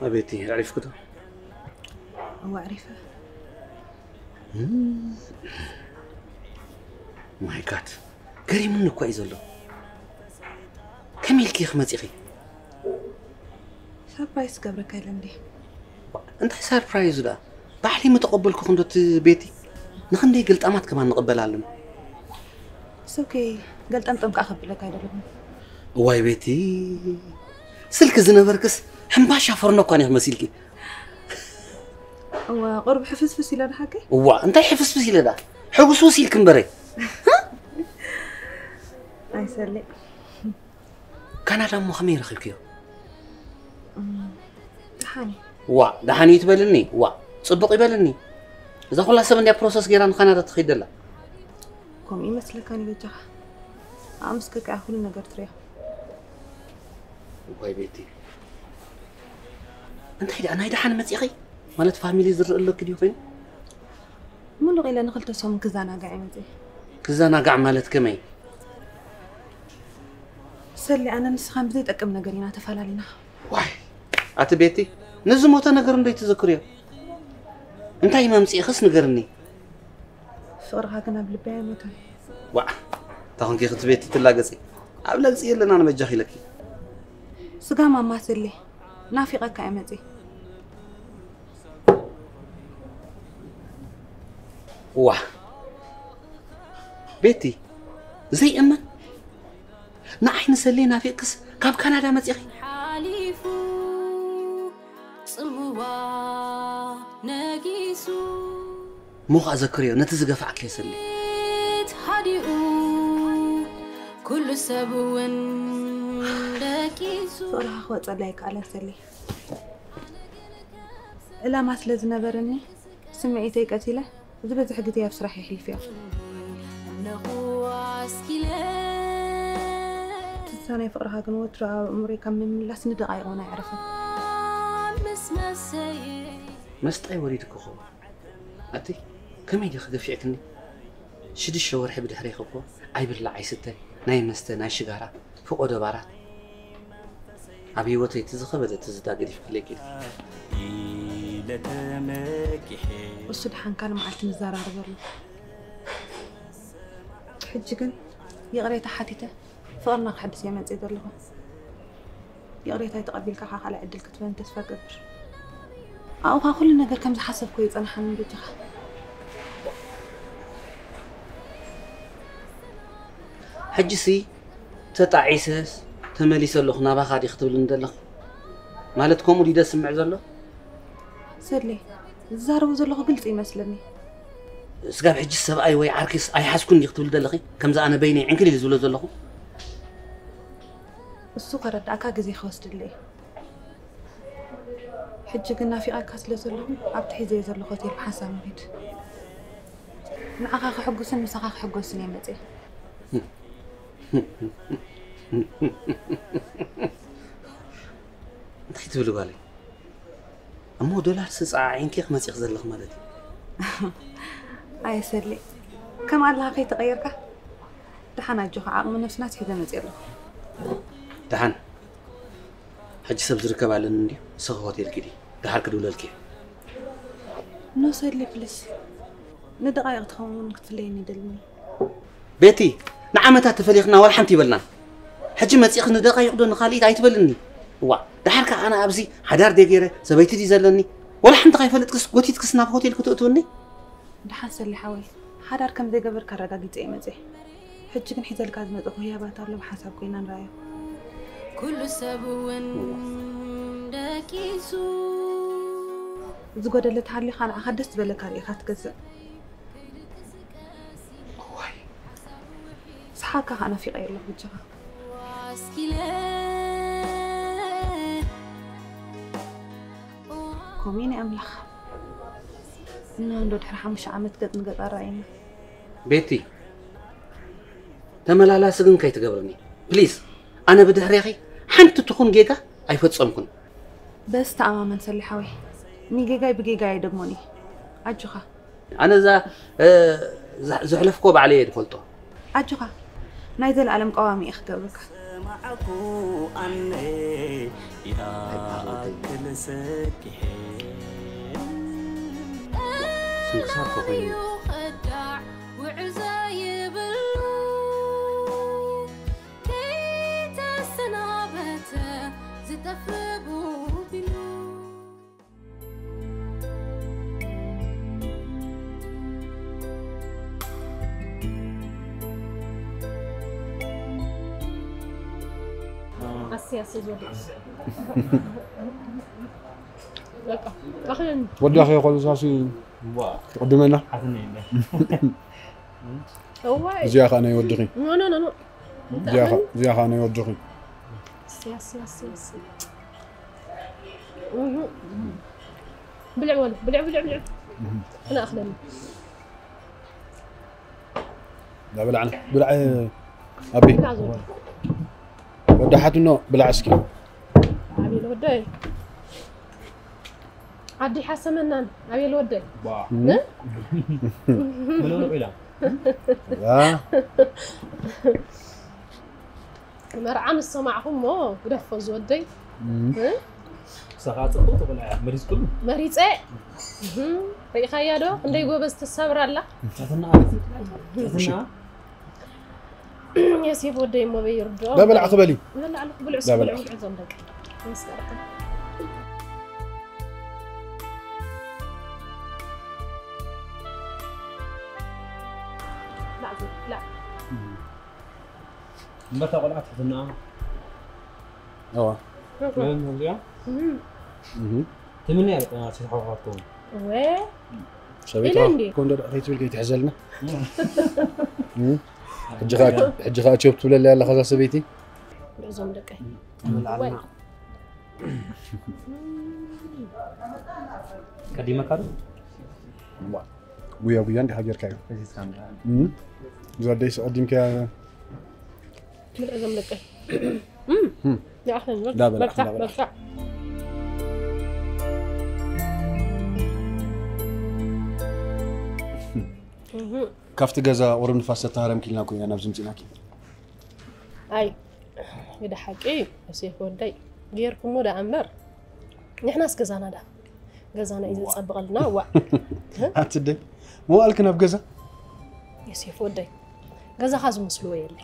ኣቤቲ፣ ኣዕሪፍኩ ዶ? እወ፣ ኣዕሪፈ። ማይ ጋድ፣ ገሪሙኒ እኮ እዩ ዘሎ። ከመይ ኢልኪ ኢኺ መፂኺ? ሰርፕራይዝ ክገብረካ ኢለ እንዴ? እንታይ ሰርፕራይዝ ዳ? ባዕለይ ምተቐበልኩ ክንዶ እቲ ቤቲ? ንኽንደይ ገልጣማት ከማን ንቕበል ኣለና። ሶኬ፣ ገልጠምጠም ከዓ ከብለካ ኣይደለኹም። እዋይ ቤቲ፣ ስልኪ ዝነበርክስ ሕምባሻ ፈርኖ እኳ ኒኽ መሲልኪ። እዋ፣ ቁሩብ ሕፍስፍስ ኢለ ንሓቂ። እዋ፣ እንታይ ሕፍስፍስ ኢለ ዳ? ሕጉስውስ ኢልኪ እምበረይ። ኣይሰልእ። ካናዳ እሞ ከመይ ረኺብክዮ? ደሓን እዩ። ዋ፣ ደሓን እዩ ትበልኒ? ዋ፣ ጽቡቕ ይበልኒ። እዛ ኩላ ሰብ እንዲያ ፕሮሰስ ገይራ ንካናዳ ትኸይድ ዘላ። ከምኡ ይመስለካ ንበጃኻ። ኣምስከካ ኩሉ ነገር ትሪኦ። ዋይ ቤቲ፣ እንታይ ደኣ ናይ ደሓን መጺኺ? ማለት ፋሚሊ ዝርኢ ኣለኪ ድዩ ኮይኑ? ሙሉቕ ኢለ ንኽልተ ሰሙን ክዘናጋዕ እየ መጺእ። ክዘናጋዕ ማለት ከመይ? ሰሊ፣ ኣነ ንስኻን ብዘይጠቅም ነገር ኢና ተፈላለና። ዋይ፣ ኣቲ ቤቲ፣ ንዝሞተ ነገር እንዶ ይትዝክርዮ? እንታይ መምጽኢኽስ ንገርኒ። ፍቕርኻ ግን ኣብ ልበይ ኣይሞተን። ዋ፣ ታኹንኪ ክትቤቲ ትላገጺ። ኣብ ለግጺ የለና ንበጃኺ ኢለኪ። ስጋ ማማ ሰሊ፣ ናፊቐካ እየ መጺእ። ዋ፣ ቤቲ፣ ዘይእመን። ንዓይ ንሰሊ ናፊቕክስ ካብ ካናዳ መጺኺ? ሓሊፉ ጽምዋ ነጊሱ እሞ ኸኣ ዘክርዮ፣ ነቲ ዝገፋዕክዮ ሰሊ። ሃዲኡ ኩሉ ሰብ እውን ደቂሱ ፍቕርኻ ክወጸለይ ኣይከኣለን ሰሊ። ዕላማ ስለ ዝነበረኒ ስምዒተይ ቀቲለ ዝበዝሕ ግዜ ኣብ ስራሕ የሕልፍዮ። ኣለኹ ኣስኪለ ትዝታ ናይ ፍቕርኻ ግን ወትሩ ኣብ ኣእምሮይ ካብ ምምላስ ንደቓይቕ እውን ኣይዕረፈን። ምስ መሰየ መስጣይ ወሪድኪ ኸውን። ኣቲ ከመይ ዲኺ ገፊዕክኒ? ሽዱሽተ ወርሒ ብድሕሬኺ እኮ ኣይብላዕ ኣይስተ፣ ናይ መስተ፣ ናይ ሽጋራ፣ ፍቆዶ ባራት። ኣብ ህይወተይ እቲ ዝኸበደ ትዝታ ገዲፍክለይ ኪድ። ኢለ ተመኪሐ እሱ ደሓን ካልእ መዓልቲ ንዘራረበሉ። ሕጂ ግን ይቕሬታ ሓቲተ ፍቕርና ክሕድስ እየ መፅእ ዘለኹ። ይቕሬታይ ተቐቢልካ ከዓ ካልእ ዕድል ክትበኒ ተስፋ እገብር። ኣብኡ ከዓ ኩሉ ነገር ከም ዝሓሰብኩ ይፀንሓኒ በጃኻ። ሕጂሲ ተጣዒሰስ ተመሊሰ ኣለኹ ናባኻ ዲ ክትብልኒ ዘለኺ? ማለት ከምኡ ድዩ ደስምዕ ዘሎ? ሰሌ፣ ዝዛረቦ ዘለኹ ግልፂ ይመስለኒ። ስጋብ ሕጂ ሰብኣይ ወይ ዓርኪስ ኣይሓዝኩን ዲ ክትብል ዘለኺ? ከምዚ ኣነ በይነይ ዕንክሊል ዝብሎ ዘለኹ? እሱ ከረዳእካ ግዜ ክወስድለይ። ሕጂ ግን ናፊቐካ ስለ ዘለኹ ኣብቲ ሒዘዮ ዘለኹ ሆቴል ብሓንሳብ ንኺድ። ንዓኻ ክሕጉስን ምሳኻ ክሕጎስን እየ መፅየ። እንታይ ትብሊ ጓለይ? እሞ ዶላር ስፃዓዒንኪ ክመፅእኺ ዘለኺ ማለት እዩ። ኣየ ሰሌ፣ ከም ኣለኻ ከይተቐየርካ። ደሓን ኣጆኻ፣ ዓቕሚ ነብስና ስሒዘ መፅየ ኣለኹ። ደሓን ሕጂ ሰብ ዝርከብ ኣለኒ እንድዩ። ንስኺ ሆቴል ኪዲ፣ ደሓር ክድውለልኪ እየ። ኖ ሰሌ ፕሊስ፣ ንደቓይቕ ትኸውን ክትፍለየኒ ይደልኒ። ቤቲ፣ ንዓመታት ተፈሊኽና ዋላ ሓንቲ ይበልናን። ሕጂ መፂእኺ ንደቓይቕ ዶ ንኻልኢት ኣይትበልኒ። እዋ፣ ደሓር ከዓ ኣነ ኣብዚ ሓዳር ደገይረ ሰበይቲ ድዩ ዘለኒ? ዋላ ሓንቲ ካይፈለጥክስ ጎቲትክስ ናብ ሆቴል ክትእትውኒ? ደሓን ሰሌ ሓወይ፣ ሓዳር ከም ዘይገበርካ ኣረጋጊፀ እየ መፅየ። ሕጂ ግን ሒዘልካ ዝመፅእኹ ህያባት ኣሎ፣ ብሓንሳብ ኮይና ንረኣዮ። ኩሉ ሰብ እውን ደቂሱ ዝጎደለ ተሃልዩ ከዓ ንዓኻ ደስ ዝበለካ ርኢኻ ትገዝእ። እዋይ፣ ሰሓቕካ ከዓ ናፊቐዮ ኣለኹ በጃኻ። ኣስኪለ ከምኡ ናይ ኣምላኽ። እና እንዶ ድሕሪ ሓሙሽተ ዓመት ገፅ ንገፅ ኣረኣየና። ቤቲ፣ ተመላላሲ ግን ከይትገብርኒ ፕሊዝ። ኣነ ብድሕሬኺ ሓንቲ ትኹን ጌጋ ኣይፈጸምኩን። በዚ ተኣማመን ሰሌ ሓወይ፣ ንጌጋይ ብጌጋይ ኣይደግሞን እየ። ኣጆኻ። ኣነ እዛ እ፣ ዘ- ዘሕለፍኮ ባዕለይ እየ ዝፈልጦ። ኣጆኻ፣ ናይ ዘለኣለም ቀዋሚ እየ ክገብረካ። ማዓኩ ኣነ ይኣክል ሰኪሐ ስንክሳር ተኾይኑ ከዳዕ ውዕዘ ይብሉ ከይተሰናበተ ዝጠፍቡ ቢሉ ኣስያስ ዝወደ በቃ ኣኽለን ወዳኺ ኮሉ ሳሲ ትቕድመና እዋይ እዚኣ ከዓ ናይ ወድኺ ኖ ኖ ኖ ኖ እዚኣ ከዓ- እዚኣ ከዓ ናይ ወድኺ ኣስያስ ኣስያስ ብልዕ ወለ ብልዕ ብልዕ ብልዕ ኣነ ኣኽለኒ ዳበላዕና ብላዕ ኣቢ ብልዕ ዝወደ ወዳሓትኖ ብላዕ እስኪ ኣቤል ወደይ ዓዲ ሓሰመናን ኣቤል ወደይ ምልውልዑ ኢላ ያ መርዓ ምስ ሰማዕኹ እሞ ግደፎ ዝወደይ ክሳኻ ፅቡቅ ተቆልዓ መሪፅኩሉ መሪፀ እህም፣ ርኢኻያ ዶ ክንደይ ጎበዝ ትሰብር ኣላ ትሕትና ትሕትና የሴፍ ወደይ እሞ በይርዶ ዳበላዕ ክበሊ ብላዕ ብልዑ ዳበላዕ። ብልዑ ዞም ደቂ ምስጋርካ ላዕ ላዕ እምበታ ቆልዓ ትሕትና እዋ መዚኣ እህ። ትምንያ በቃ ሲሓዋትኩም ወ ሰበይቲ ኢለ እንዴ? ኮንዶ ከይትብል ከይትሕዘልና እህ። ሕጂ ከዓ- ሕጂ ከዓ ቸብ ትብለላ ኣለኻ እዛ ሰበይቲ ብልዑ ዞም ደቂ ተመልዓልና ቀዲመካ ዶ ጉያ ጉያ እንዲኻ ጌርካዮ እህ። እዛ ደይ ስቐዲምካያ ብልዑ ዞም ደቂ ይኣኽለን ዳበላዕ፣ በቃ ዳበላዕ። በቃ እህ። ካብቲ ገዛ ቁሩብ ንፋስ ተተሃረምኪልና ኮይና ናብ ዝምፅናኪ ኣይ ግደ ሓቂ ዮሴፍ ወደይ ጌርኩሞ ደኣ እምበር ንሕናስ ገዛና ዳ ገዛና እዩ ዘፀብቐልና ዋ ኣትደ መዋልክ ናብ ገዛ ዮሴፍ ወደይ ገዛኻ ዝመስልዎ የለ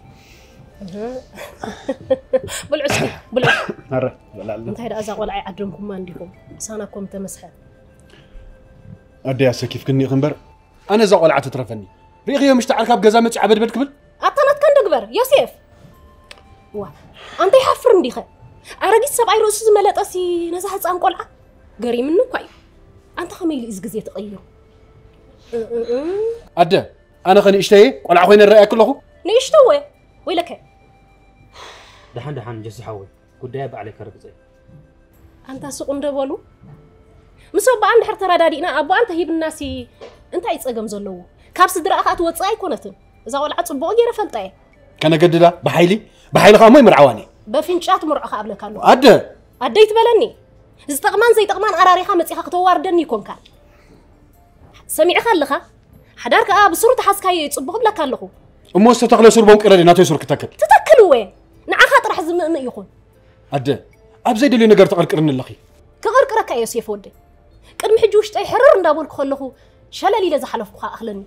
ብልዑ እስኪ ብልዑ ኣረ በላለ እንታይ ደኣ እዛ ቆልዓ ይዓደምኩማ እንዲኹም ሳና ኮም ተመስሐ ኣደይ ኣሰኪፍክኒ ኢኺ እምበር ኣነ እዛ ቆልዓ ትትረፈኒ ርኢኽዮ ምሽቲ ዓርካ ኣብ ገዛ መፂ ዓበድበድ ክብል ኣታ ናትካ እንዶ ግበር ዮሴፍ ዋ ኣንተ ይሓፍር እንዲኸ ኣረጊት ሰብኣይ ርእሱ ዝመለጠሲ ነዛ ህፃን ቆልዓ ገሪምኒ እኳ እዩ ኣንተ ከመይ ኢሉ እዚ ግዜ ተቐይሩ እ- እ- እ- ኣደ ኣነ ኸ ንእሽተየ ቆልዓ ኮይነ ረኣየኪ ኣለኹ ንእሽተወ ወይለከ ደሓን ደሓን ጀሲ ሓወይ ጉዳያ ባዕለይ ከረግፀ ኣንታ ስቕ እንደ በሉ ምስ ኣቦኣ እንድሕር ተረዳዲእና ኣቦኣ እንተሂብናሲ እንታይ ጸገም ዘለዎ ካብ ስድራኣ ከዓ ትወፅእ ኣይኮነትን እዛ ቆልዓ ፅቡቕ ገይረ ፈልጣ እየ ከነገድዳ ብሓይሊ ብሓይሊ ከዓ እሞ ይምርዓዋኒ በፍንጫ ትምርዖ ከኣብለካ ኣለኹ ኣደ ኣደይ ትበለኒ ዝጠቕማን ዘይጠቕማን ኣራሪኻ መፂኻ ክተዋርደኒ ይኮንካ ሰሚዕኻ ኣለኻ ሓዳር ከዓ ብስሩ ተሓዝካዮ እዩ ፅቡቕ እብለካ ኣለኹ እሞ ዝተተኽለ ሱር ቦንቅረ ድዩ ናተይ ሱር ክተክል ትተክልወ ንዓኻ ጥራሕ ዝምእምእ ይኹን ኣደ ኣብ ዘይደልዩ ነገር ተቐርቅርኒ ኣለኺ ክቕርቅረካ እየ ዮሴፍ ወደይ ቅድሚ ሕጂ ውሽጠይ ሕርር እንዳበልኩ ከለኹ ሸለል ኢለ ዝሓለፍኩኻ ኣኽለኒ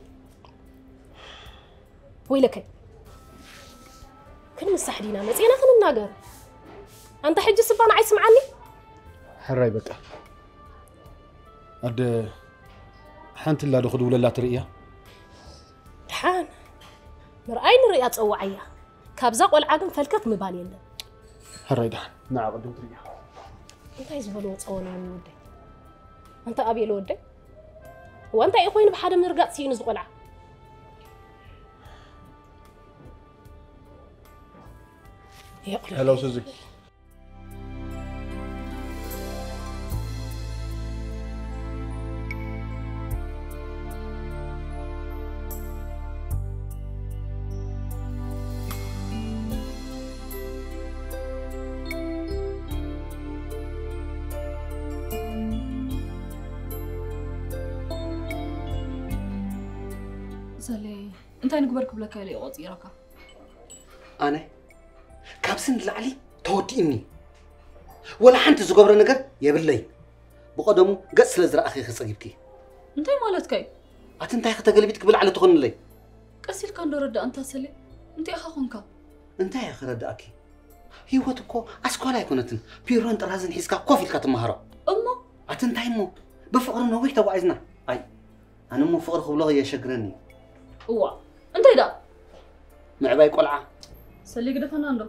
ወይለከይ ክንምሳሕ ዲና መፂና ክንናገር ኣንታ ሕጂ ስባ ንዓይ ስምዓኒ ሕራይ በቃ ኣደ ሓንቲ ላዶ ክድውለላ ትርእያ ድሓን ምርኣይ ንርእያ ፀዋዓያ ካብዛ ቆልዓ ግን ፈልከት ምባል የለን ሕራይ ድሓን ንዓ ቅድም ትርእያ እንታይ ዝበልዎ ፀወና ወደይ ኣንታ ኣቤል ወደይ እዋ እንታይ እዩ ኮይኑ ብሓደ ምርጋፅ ስኢኑ ዝቆልዓ የቕልል ሄሎ ሱዚ ሰሌ እንታይ ንግበር ክብለካ ኢለ እዩ ቆፂረካ ኣነ ካብዚ ንላዕሊ ተወዲእኒ። ወላ ሓንቲ ዝገብሮ ነገር የብለይ። ብቐደሙ ገጽ ስለ ዝረኣኺ ኢኺ ጸጊብኪ። እንታይ ማለትካ እዩ? ኣቲ እንታይ ከተገልቢጥ ክብል ዓለ ትኾንለይ? ቀስ ኢልካ እንዶ ረዳእ እንታ ሰሌ። እንታይ ኢኻ ኮንካ? እንታይ እየ ክረዳእኪ? ህይወት እኮ ኣስኳላ ኣይኮነትን። ፒሮን ጥራዝን ሒዝካ ኮፍ ኢልካ ትመሃሮ። እሞ? ኣቲ እንታይ እሞ? ብፍቕሪ ነዊሕ ተጓዒዝና። ኣይ፣ ኣነ እሞ ፍቕሪ ክብሎ የሸግረኒ። እዋ፣ እንታይ ደኣ? ምዕባይ ቆልዓ። ሰሌ ግደፈና እንዶ።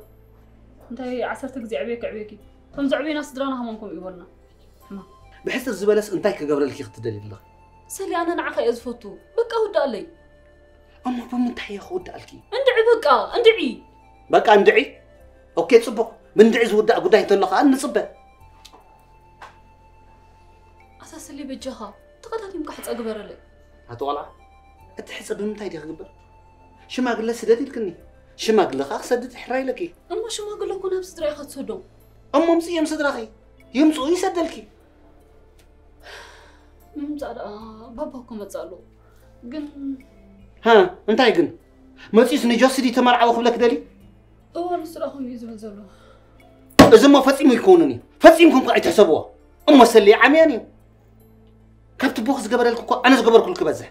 እንታይ ዓሰርተ ግዜ ዕብየ ክዕብየኪ። ከም ዘዕብዩና ስድራና ከማን ከምኡ ይበሉና። ሕማም። ብሕጽር ዝበለስ እንታይ ክገብረልኪ ክትደልይ ኣለኺ? ሰሌ ኣነ ንዓኻ እየ ዝፈቱ። በቃ ውዳእለይ። እሞ ብምንታይ እየ ክውዳእልኪ? እንድዒ በቃ፣ እንድዒ። በቃ እንድዒ? ኦኬ ጽቡቕ። ብእንድዒ ዝውዳእ ጉዳይ እንተሎ ከኣ ንጽበ። ኣታ ሰሌ በጃኻ፣ ተቐዳዲምካ ሕጸ ግበረለይ። ኣቲ ቆልዓ፣ እቲ ሕጸ ብምንታይ ድዩ ክግበር? ሽማግለ ስደድ ኢልክኒ። ሽማግለ ከኣ ክሰድድ ሕራይ ኢለኪ። እሞ ሽማግለ እኮ ናብ ስድራ ኢኻ ትሰዶም። እሞ ምጽእ እዮም ስድራኺ። ይምጽኡ ይሰደልኪ። ምምጻእ ደኣ ባባ እኮ መጻእ ኣለዎ። ግን ሃ፣ እንታይ ግን? መጺኡስ ንጆሲ ድዩ ተመርዓዊ ክብለኪ ደልዩ? እወ፣ ንሱ ደኣ ከምኡ እዩ ዝብል ዘሎ። እዚ እሞ ፈጺሙ ኣይከውንን እዩ። ፈጺምኩም ከ ኣይትሕሰብዎ። እሞ ሰሌ ዓምያን እዩ። ካብ ትቦኺ ዝገበረልኪ እኮ ኣነ ዝገበርኩልኪ ይበዝሕ።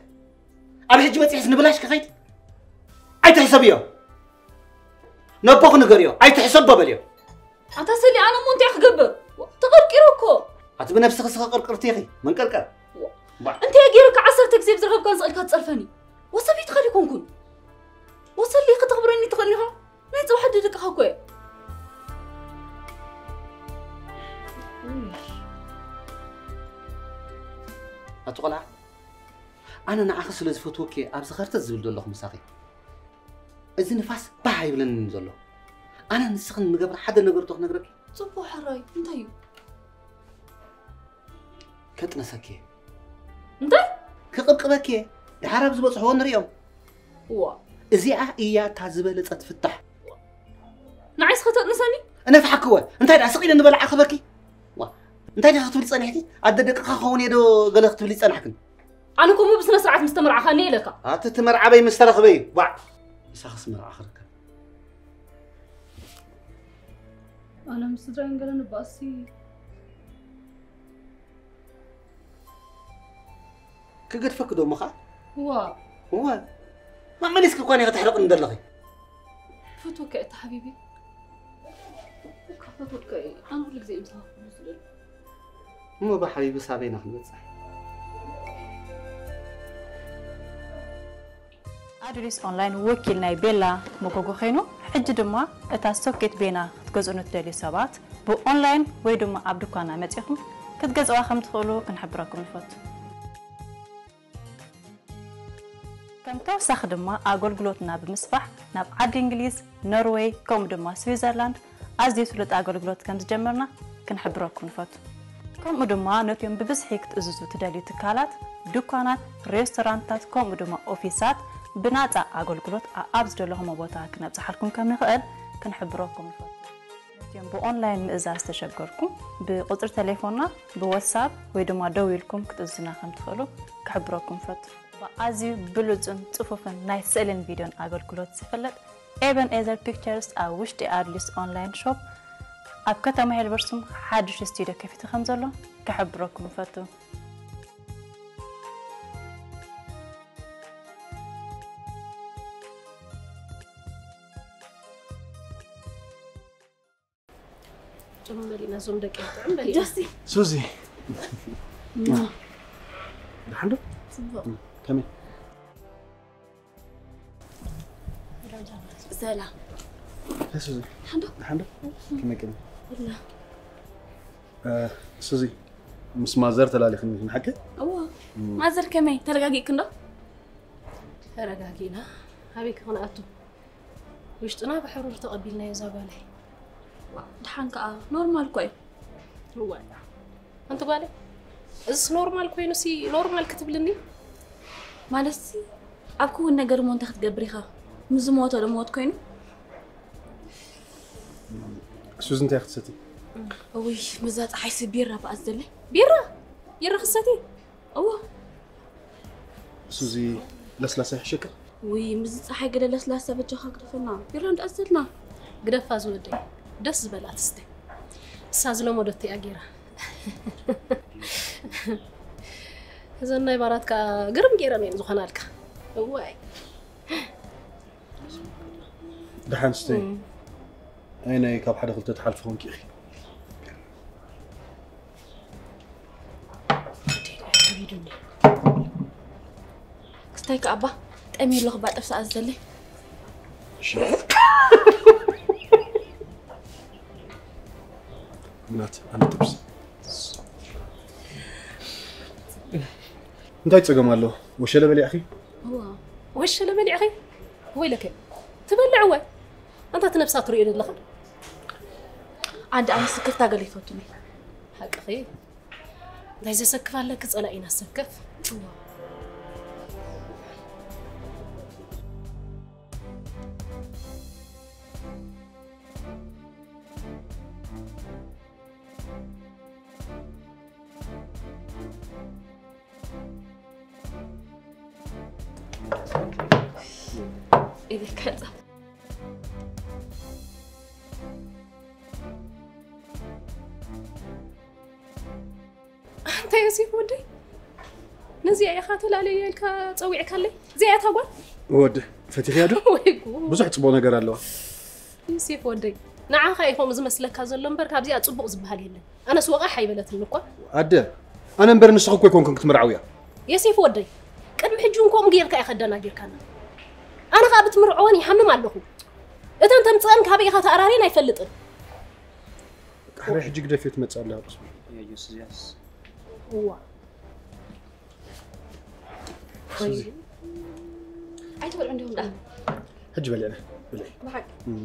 ኣብ ሕጂ በጺሕስ ንብላሽ ክኸይድ? ኣይትሕሰብዮ። ነቦኺ ንገርዮ። ኣይትሕሰቦ በልዮ። ኣታ ሰሌ፣ ኣነ እሞ እንታይ ክገብር? ተቐርቂረ እኮ። ኣቲ ብነብስኺ ስኺ ቅርቅርቲ ኢኺ። መንቀርቀር። ዋ። ባ። እንታይ ገይሩካ ዓሰርተ ግዜ ብዝረኸብካን ስቕ ኢልካ ትጸርፈኒ? ወሰበይትኻ ዲኮንኩን? ወሰለይ ከተኽብረኒ ትኽእል ኢኻ? ናይ ጽባሕ ኣደ ደቅኻ እኮ እየ። ኣቲ ቆልዓ፣ ኣነ ንዓኺ ስለ ዝፈትወኪ እየ ኣብዚ ኸርተት ዝብል ዘለኹ ምሳኺ። እዚ ንፋስ ባህ ኣይብለንን ዘሎ። ኣነ ንስኽን ንገብር ሓደ ነገር ዶ ክነግረኪ? ጽቡቕ ሕራይ፣ እንታይ እዩ? ከጥነሰኪ እየ። እንታይ? ክቕብቅበኪ እየ። ደሓር ኣብ ዝበጽሕዎ ንሪኦም። እዋ። እዚኣ እያ እታ ዝበለጸት ፍታሕ። ንዓይስ ከተጥንሰኒ? እነፍሓክወ። እንታይ ደኣ ስቕ ኢለ ንበልዓ ክበኪ? ዋ። እንታይ ዲኻ ክትብሊ ጸኒሕኪ? ኣደ ደቅኻ ክኸውን እየ ዶ ገለ ክትብሊ ጸናሕክን? ኣነ እኮ እሞ ብስነ ስርዓት ምስ ተመርዓኻኒ እየ ኢለካ። ኣቲ እቲ መርዓበይ ምስ ተረኽበ እዩ። ዋዕ። ምሳኽስ መርዓ ክርከብ። ኣነ ምስ ስድራይን ገለ ንባእሲ። ክገድፈኪ ዶ እሞ ኸኣ? እዋ። እዋ። መመሊስኪ እኳ ዲኺ ተሕርቕኒ ዘለኺ። ፈትወካ እየ ሓቢቢ። ካብ ፈትወካ እየ። ኣነ ኩሉ ግዜ እየ ምሳኻ ክህሉ ዝደሊ። እሞ ብሓቢቢ ሳበይና ክንበጽሕ? ኣዱሊስ ኦንላይን ወኪል ናይ ቤላ መጎጎ ኮይኑ፣ ሕጂ ድማ እታ ሶኬት ቤና ክትገዝኡ ንትደልዩ ሰባት ብኦንላይን ወይ ድማ ኣብ ድኳና መጺኹም ክትገዝእዋ ከም ትኽእሉ ክንሕብረኩም ንፈቱ። ከም ተወሳኺ ድማ ኣገልግሎትና ብምስፋሕ ናብ ዓዲ እንግሊዝ፣ ኖርዌይ ከምኡ ድማ ስዊዘርላንድ ኣዝዩ ስሉጥ ኣገልግሎት ከም ዝጀመርና ክንሕብረኩም ንፈቱ። ከምኡ ድማ ነቲኦም ብብዝሒ ክትእዝዙ ትደልዩ ትካላት፣ ድኳናት፣ ሬስቶራንትታት ከምኡ ድማ ኦፊሳት ብናጻ ኣገልግሎት ኣብ ዝደለኹሞ ቦታ ክነብጽሓልኩም ከም ንኽእል ክንሕብረኩም ንፈቱ። ነቲኦም ብኦንላይን ምእዛዝ ዝተሸገርኩም ብቁጽሪ ቴሌፎንና ብዋትሳፕ ወይ ድማ ደዊልኩም ክትእዝዙና ከም ትኽእሉ ክሕብረኩም ንፈቱ። ብኣዝዩ ብሉጽን ጽፉፍን ናይ ስእልን ቪድዮን ኣገልግሎት ዝፍለጥ ኤበን ኤዘር ፒክቸርስ ኣብ ውሽጢ ኣድሊስ ኦንላይን ሾፕ ኣብ ከተማ ሄልበርሱም ሓድሽ ስቱዲዮ ከፊቱ ከም ዘሎ ክሕብረኩም ንፈቱ። ጭም በሊና እዞም ደቂ ጥዕም በሊና። ጆሲ። ሱዚ። ደሓን ዶ? ጽቡቕ። ከመይ? ሰላም። ሄይ ሱዚ። ደሓን ዶ? ደሓን ዶ? ከመይ ቀኒ? ወላ። እ፣ ሱዚ፣ ምስ ማዘር ተላሊኽኒ ንሓቂ? እዎ። እም። ማዘር ከመይ? ተረጋጊእክን ዶ? ተረጋጊእና። ኣበይ ክንኣቱ? ውሽጥና ብሕሩር ተቐቢልናዮ እዛ ጓለይ። ደሓን ከኣ ኖርማል እኮ እዩ። እዋይ። ኣንቲ ጓለይ፣ እዚስ ኖርማል ኮይኑሲ ኖርማል ክትብልኒ? ማለትሲ ኣብ ክውን ነገር እሞ እንታይ ክትገብር ኢኻ? ምስ ዝሞተ ዶ ሞት ኮይኑ? ሱዚ እንታይ ክትሰቲ? እውይ፣ ምዛ ጸሓይሲ ቢራ በኣስ ዘለይ። ቢራ? ቢራ ክሰቲ? እዎ። ሱዚ ለስላሳ ይሕሸካ? ውይ፣ ምዚ ጸሓይ ገለ ለስላሳ በጃኻ ግደፈና። ቢራ እንዳኣዘልና። ግደፋ ዝወደይ፣ ደስ ዝበላ ትስተ። እሳ ዝለመደቶ እያ ገይራ። እዘን ናይ ባራት ከኣ ግርም ገይረን እየን ዝኾናልካ። እዋይ። ደሓን ስተይ። እም። ኣይ ናይ ካብ ሓደ ክልተ ትሓልፊ ኮንኪ ኢኺ። ክስታይ ከኣባ ጠሚ ኣለኹ ባጠፍ ሰዓት ዘለይ። ምናት ኣነ ጥብስ እንታይ ጸገም ኣሎ? ወሸለ በሊዕኺ? እዋ። ወሸለ በሊዕኺ? ወይለከ ትበልዕ ወይ? ኣንታ እቲ ነብሳ ትርእዮ ዘለኻ? ኣንድ ኣነ ስክፍታ ገለ ይፈቱኒ። ሓቅኺ። እንታይ ዘሰክፍ ኣለኪ? ጸላኢና ሰከፍ። ኢልካ ጻ- ኣንታ ዮሴፍ ወደይ፣ ነዚኣ ኢኻ ተላለየ ኢልካ ጸዊዕካለይ? እዚኣ እያ እታ ጓል? ወድ ፈቲኽያ ዶ? ወይ ጉድ። ብዙሕ ጽቡቕ ነገር ኣለዋ። ዮሴፍ ወደይ፣ ንዓኻ እዩ ከምኡ ዝመስለካ ዘሎ እምበር ካብዚኣ ጽቡቕ ዝበሃል የለን። ኣነስ ወቓሕ ኣይበለትኒ እኳ። ኣደ፣ ኣነ እምበር ንስኺ እኮ ኣይኮንኩን ክትምርዓውያ። ዮሴፍ ወደይ፣ ቅድሚ ሕጂ እውን ከምኡ ጌርካ ኢኻ ኣደናጊርካና። ኣነ ኸኣ ብትምርዕወን ይሓምም ኣለኹ። እተን ተምጽአን ካበይ ኢኻ ተኣራርየን ኣይፈልጥን። ሕረ ሕጂ ግደፍዮ ትመጽእ ኣለኻ ቅስሚ። እዋ። ሱዚ። ኣይትበልዑ እንዲኹም ደኣ። ሕጂ በልዕና፣ ብልዒ። ብሓቂ። እም።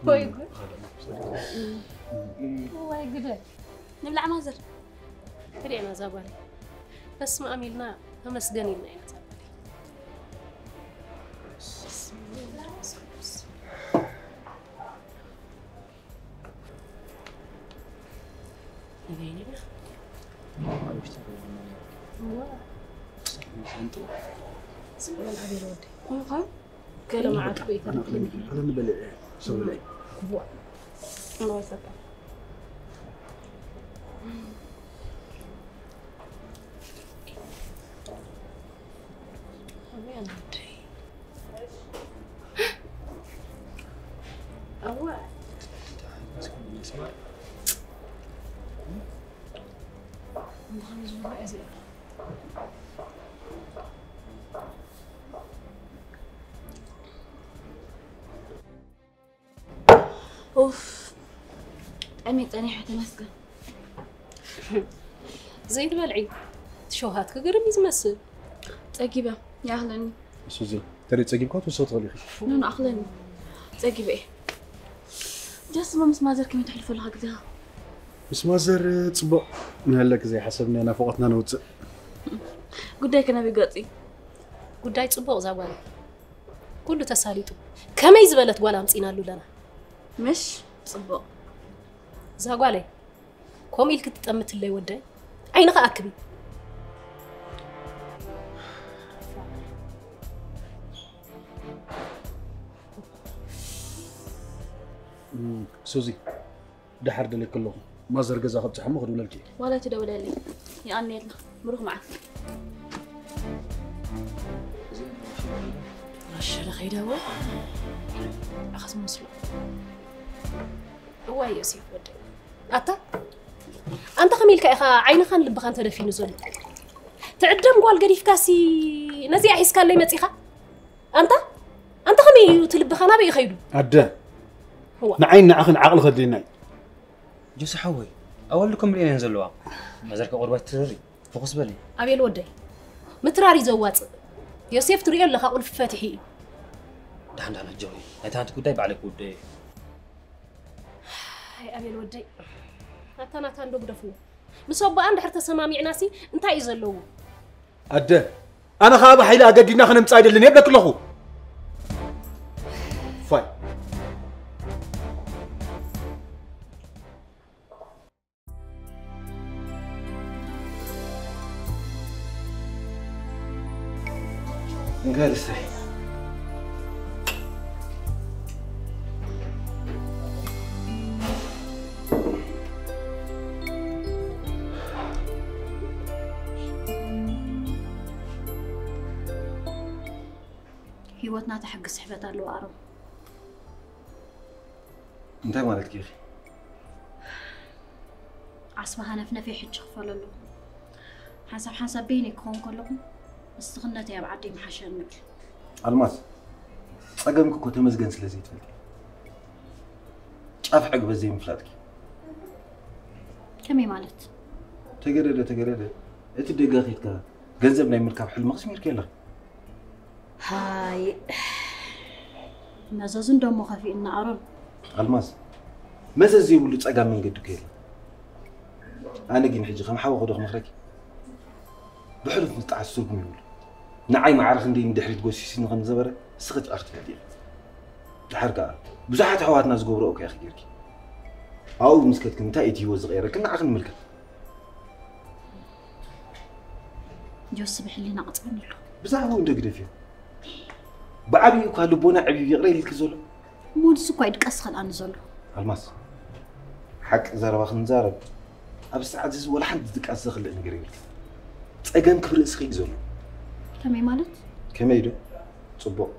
ወይ ጉድ። ወይ ግደ። ንብላዕ ማዘር። ክሪኤና እዛ ጓል። በስመ ኣብ ኢልና ተመስገን ኢልና ኢና እዛ ጓል። ገለ መዓት እኮ እዩ ተረፈ። ኣነ ንበልዕ እየ፣ ሰው ብልዒ። ዋ። እናወሰድካ። ኡፍ፣ ጠምየ ጸኒሐ ተመስገን። ዘይትበልዒ፣ እቲ ሸውሃት ክግርም እዩ ዝመስል። ጸጊበ፣ ይኣኽለኒ። ሱዚ፣ ተሪር ጸጊብካ ክትወስኺ ትኽእሊ ኢኺ። ኖ፣ ኖ፣ ኣኽለኒ። ጸጊበ እየ። ጀስሞ ምስ ማዘር ከመይ ተሕልፎ ኣለኻ ግዜኻ? ምስ ማዘር ጽቡቕ ንህለክ ዘይሓሰብናዮ ናፍቖትና ነውጽእ። ጉዳይ ከ ናበይ ገጺ? ጉዳይ ጽቡቕ እዛ ጓል። ኩሉ ተሳሊጡ። ከመይ ዝበለት ጓል ኣምጺናሉ ኣለና። ምሽ ጽቡቕ። እዛ ጓለይ፣ ከምኡ ኢልኪ ትጠምትለይ ወደይ? ዓይንኻ ኣክቢ። እም፣ ሱዚ፣ ደሓር ደለኪ ኣለኹ። ማዘር ገዛ ከብጽሓ እሞ ክድውለልኪ እየ። ዋላ ትደውለለይ። የቐንየልና። ብሩኽ መዓልቲ። ረሸደ ከይደወ ኣኸስ መስሎ። እዋይ ዮሴፍ ወደይ። ኣታ፣ ኣንታ ከመይ ኢልካ ኢኻ ዓይንኻን ልብኻን ተደፊኑ ዘሎ? ትዕደም ጓል ገዲፍካሲ ነዚኣ ሒዝካለይ መጺኻ? ኣንታ፣ ኣንታ ከመይ እዩ እቲ ልብኻ ናበይ እዩ ከይዱ? ኣደ፣ እዋ። ንዓይን ንዓኽን ዓቕሊ ከድልየና እዩ። ጆሲ ሓወይ፣ ኣዋልድኩም ርኤን እየን ዘለዋ። ማዘርካ ቁርበት ትርሪ፣ ፍኹስ በሊ። ኣቤል ወደይ፣ ምትራር እዩ ዘዋጽእ። ዮሴፍ ትሪኦ ኣለኻ ቁልፊ ፈትሒ እዩ። ደሓን ደሓን ኣጆኺ፣ ናይታ ሓንቲ ጉዳይ ባዕለይ ክውደዮ እየ። ኣይ ኣቤል ወደይ፣ ኣታ ናታ እንዶ ግደፍዎ። ምስ ኣቦኣ እንድሕር ተሰማሚዕናሲ እንታይ እዩ ዘለዎ? ኣደ፣ ኣነ ኸኣ ብሓይሊ ኣገዲድና ከነምጽኣ ኣይደልን እየ እብለኪ ኣለኹ። ፋይ። እንካልሰይ። ህይወትና ተሕግስ ሕበት ኣለዋ ኣሮን። እንታይ ማለት ጌኺ? ዓስቢ ሃነፍነፈይ ሕጂ ክፈለሉ ሓንሳብ ሓንሳብ በይነይ ክኸውን ከለኹ ንስኽነተይ ኣብ ዓደይ ምሓሸኒ። ኣልማዝ፣ ጸገምኪ እኮ ተመስገን ስለ ዘይትፈልጢ፣ ጫፍ ዕግበት ዘይምፍላጥኪ። ከመይ ማለት? ተገደደ ተገደደ፣ እቲ ደጋ ኬድካ ገንዘብ ናይ ምርካብ ሕልሚ ክስሚርኪ ኣለኺ። ሃይ፣ መዘዙ እንደሞ ከፊእና ኣሮን። ኣልማዝ፣ መዘዝ ዘይብሉ ጸጋም መንገዲ እኮ የለን። ኣነ ግን ሕጂ ከም ሓወኺ ዶ ክመኽረኪ? ብሕሉፍ ምጥዓስ ትርጉም ይብሉ። ንዓይ ማዕረ ክንደይ ንድሕሪት ጎሲስኒ ከም ዝነበረ እስኺ ኢኺ ትፈልጢ። ድሓር ከኣ ብዙሓት ኣሕዋትና ዝገብርኦ እኮ ኢኺ ጌርኪ። ኣብኡ ምስ ከድኪ እንታይ እቲ ህይወት ዝቐየረክን ንዓኺ ንምልከት። ጆሲ ብሕሊና ቅጽበኒ ኣሎ። ብዛዕባኡ እንዶ ግደፍዮ። ብዓብዩ እኳ ልቦና ዕብዩ ይቕረ ኢልኪ ዘሎ። እሞ ንሱ እኳ እዩ ድቃስ ዝኸልኣኒ ዘሎ። ኣልማዝ፣ ሓቂ ዘረባ ክንዛረብ፣ ኣብ ሰዓት እዚ ወላ ሓንቲ ድቃስ ዘኽልእ ነገር የብልኪ። ጸገምኪ ብርእስኺ እዩ ዘሎ። ከመይ ማለት? ከመይ ዶ? ጽቡቕ።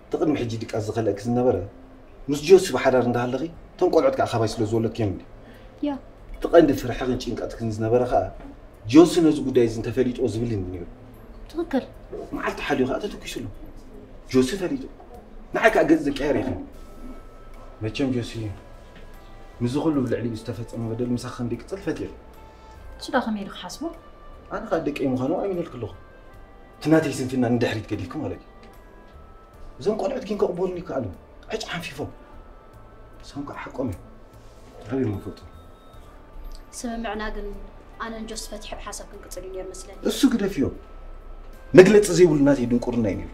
እቲ ቅድሚ ሕጂ ድቃስ ዝኸልአኪ ዝነበረ፣ ምስ ጆሲ ብሓዳር እንዳሃለኺ፣ እቶም ቆልዑት ከኣ ካባይ ስለ ዝወለድክዮም እንዲ። ያ። እቲ ቀንዲ ፍርሕኽን ጭንቀትክን ዝነበረ ከኣ፣ ጆሲ ነዚ ጉዳይ እዚ እንተፈሊጥዎ ዝብል እንዲ ነይሩ። ትኽክል። መዓልቲ ሓልዩ ከኣ ተተኲሱሉ። ጆሲ ፈሊጡ። ንዓይ ከኣ ገጽ ዝቀየር ኢኺ። መቸም ጆሲ፣ ምስዚ ኩሉ ብልዕሊኡ ዝተፈጸመ በደል ምሳኺ ከም ዘይቅጽል ፈቲረ። እሱ ዳ ከመይ ኢሉ ክሓስቦ? ኣነ ከኣ ደቀይ ምዃኑ ኣሚነልኪ ኣለኹ። እቲ ናተይ ስንፍና ንድሕሪት ገዲፍኪ ማለት እዩ። እዞም ቆልዑት ግን ከቕበሉኒ ይከኣሉ። ዕጭ ሓንፊፎም። ንሶም ከኣ ሓቆም እዮም። ኣበይ ምፈልጦ? ስምምዕና ግን ኣነን ጆሲ ፈቲሐ ብሓሳብ ክንቅጽል እዩ ነይሩ መስለኒ። እሱ ግደፍዮ። መግለጺ ዘይብሉ ናተይ ድንቁርና እዩ ነይሩ።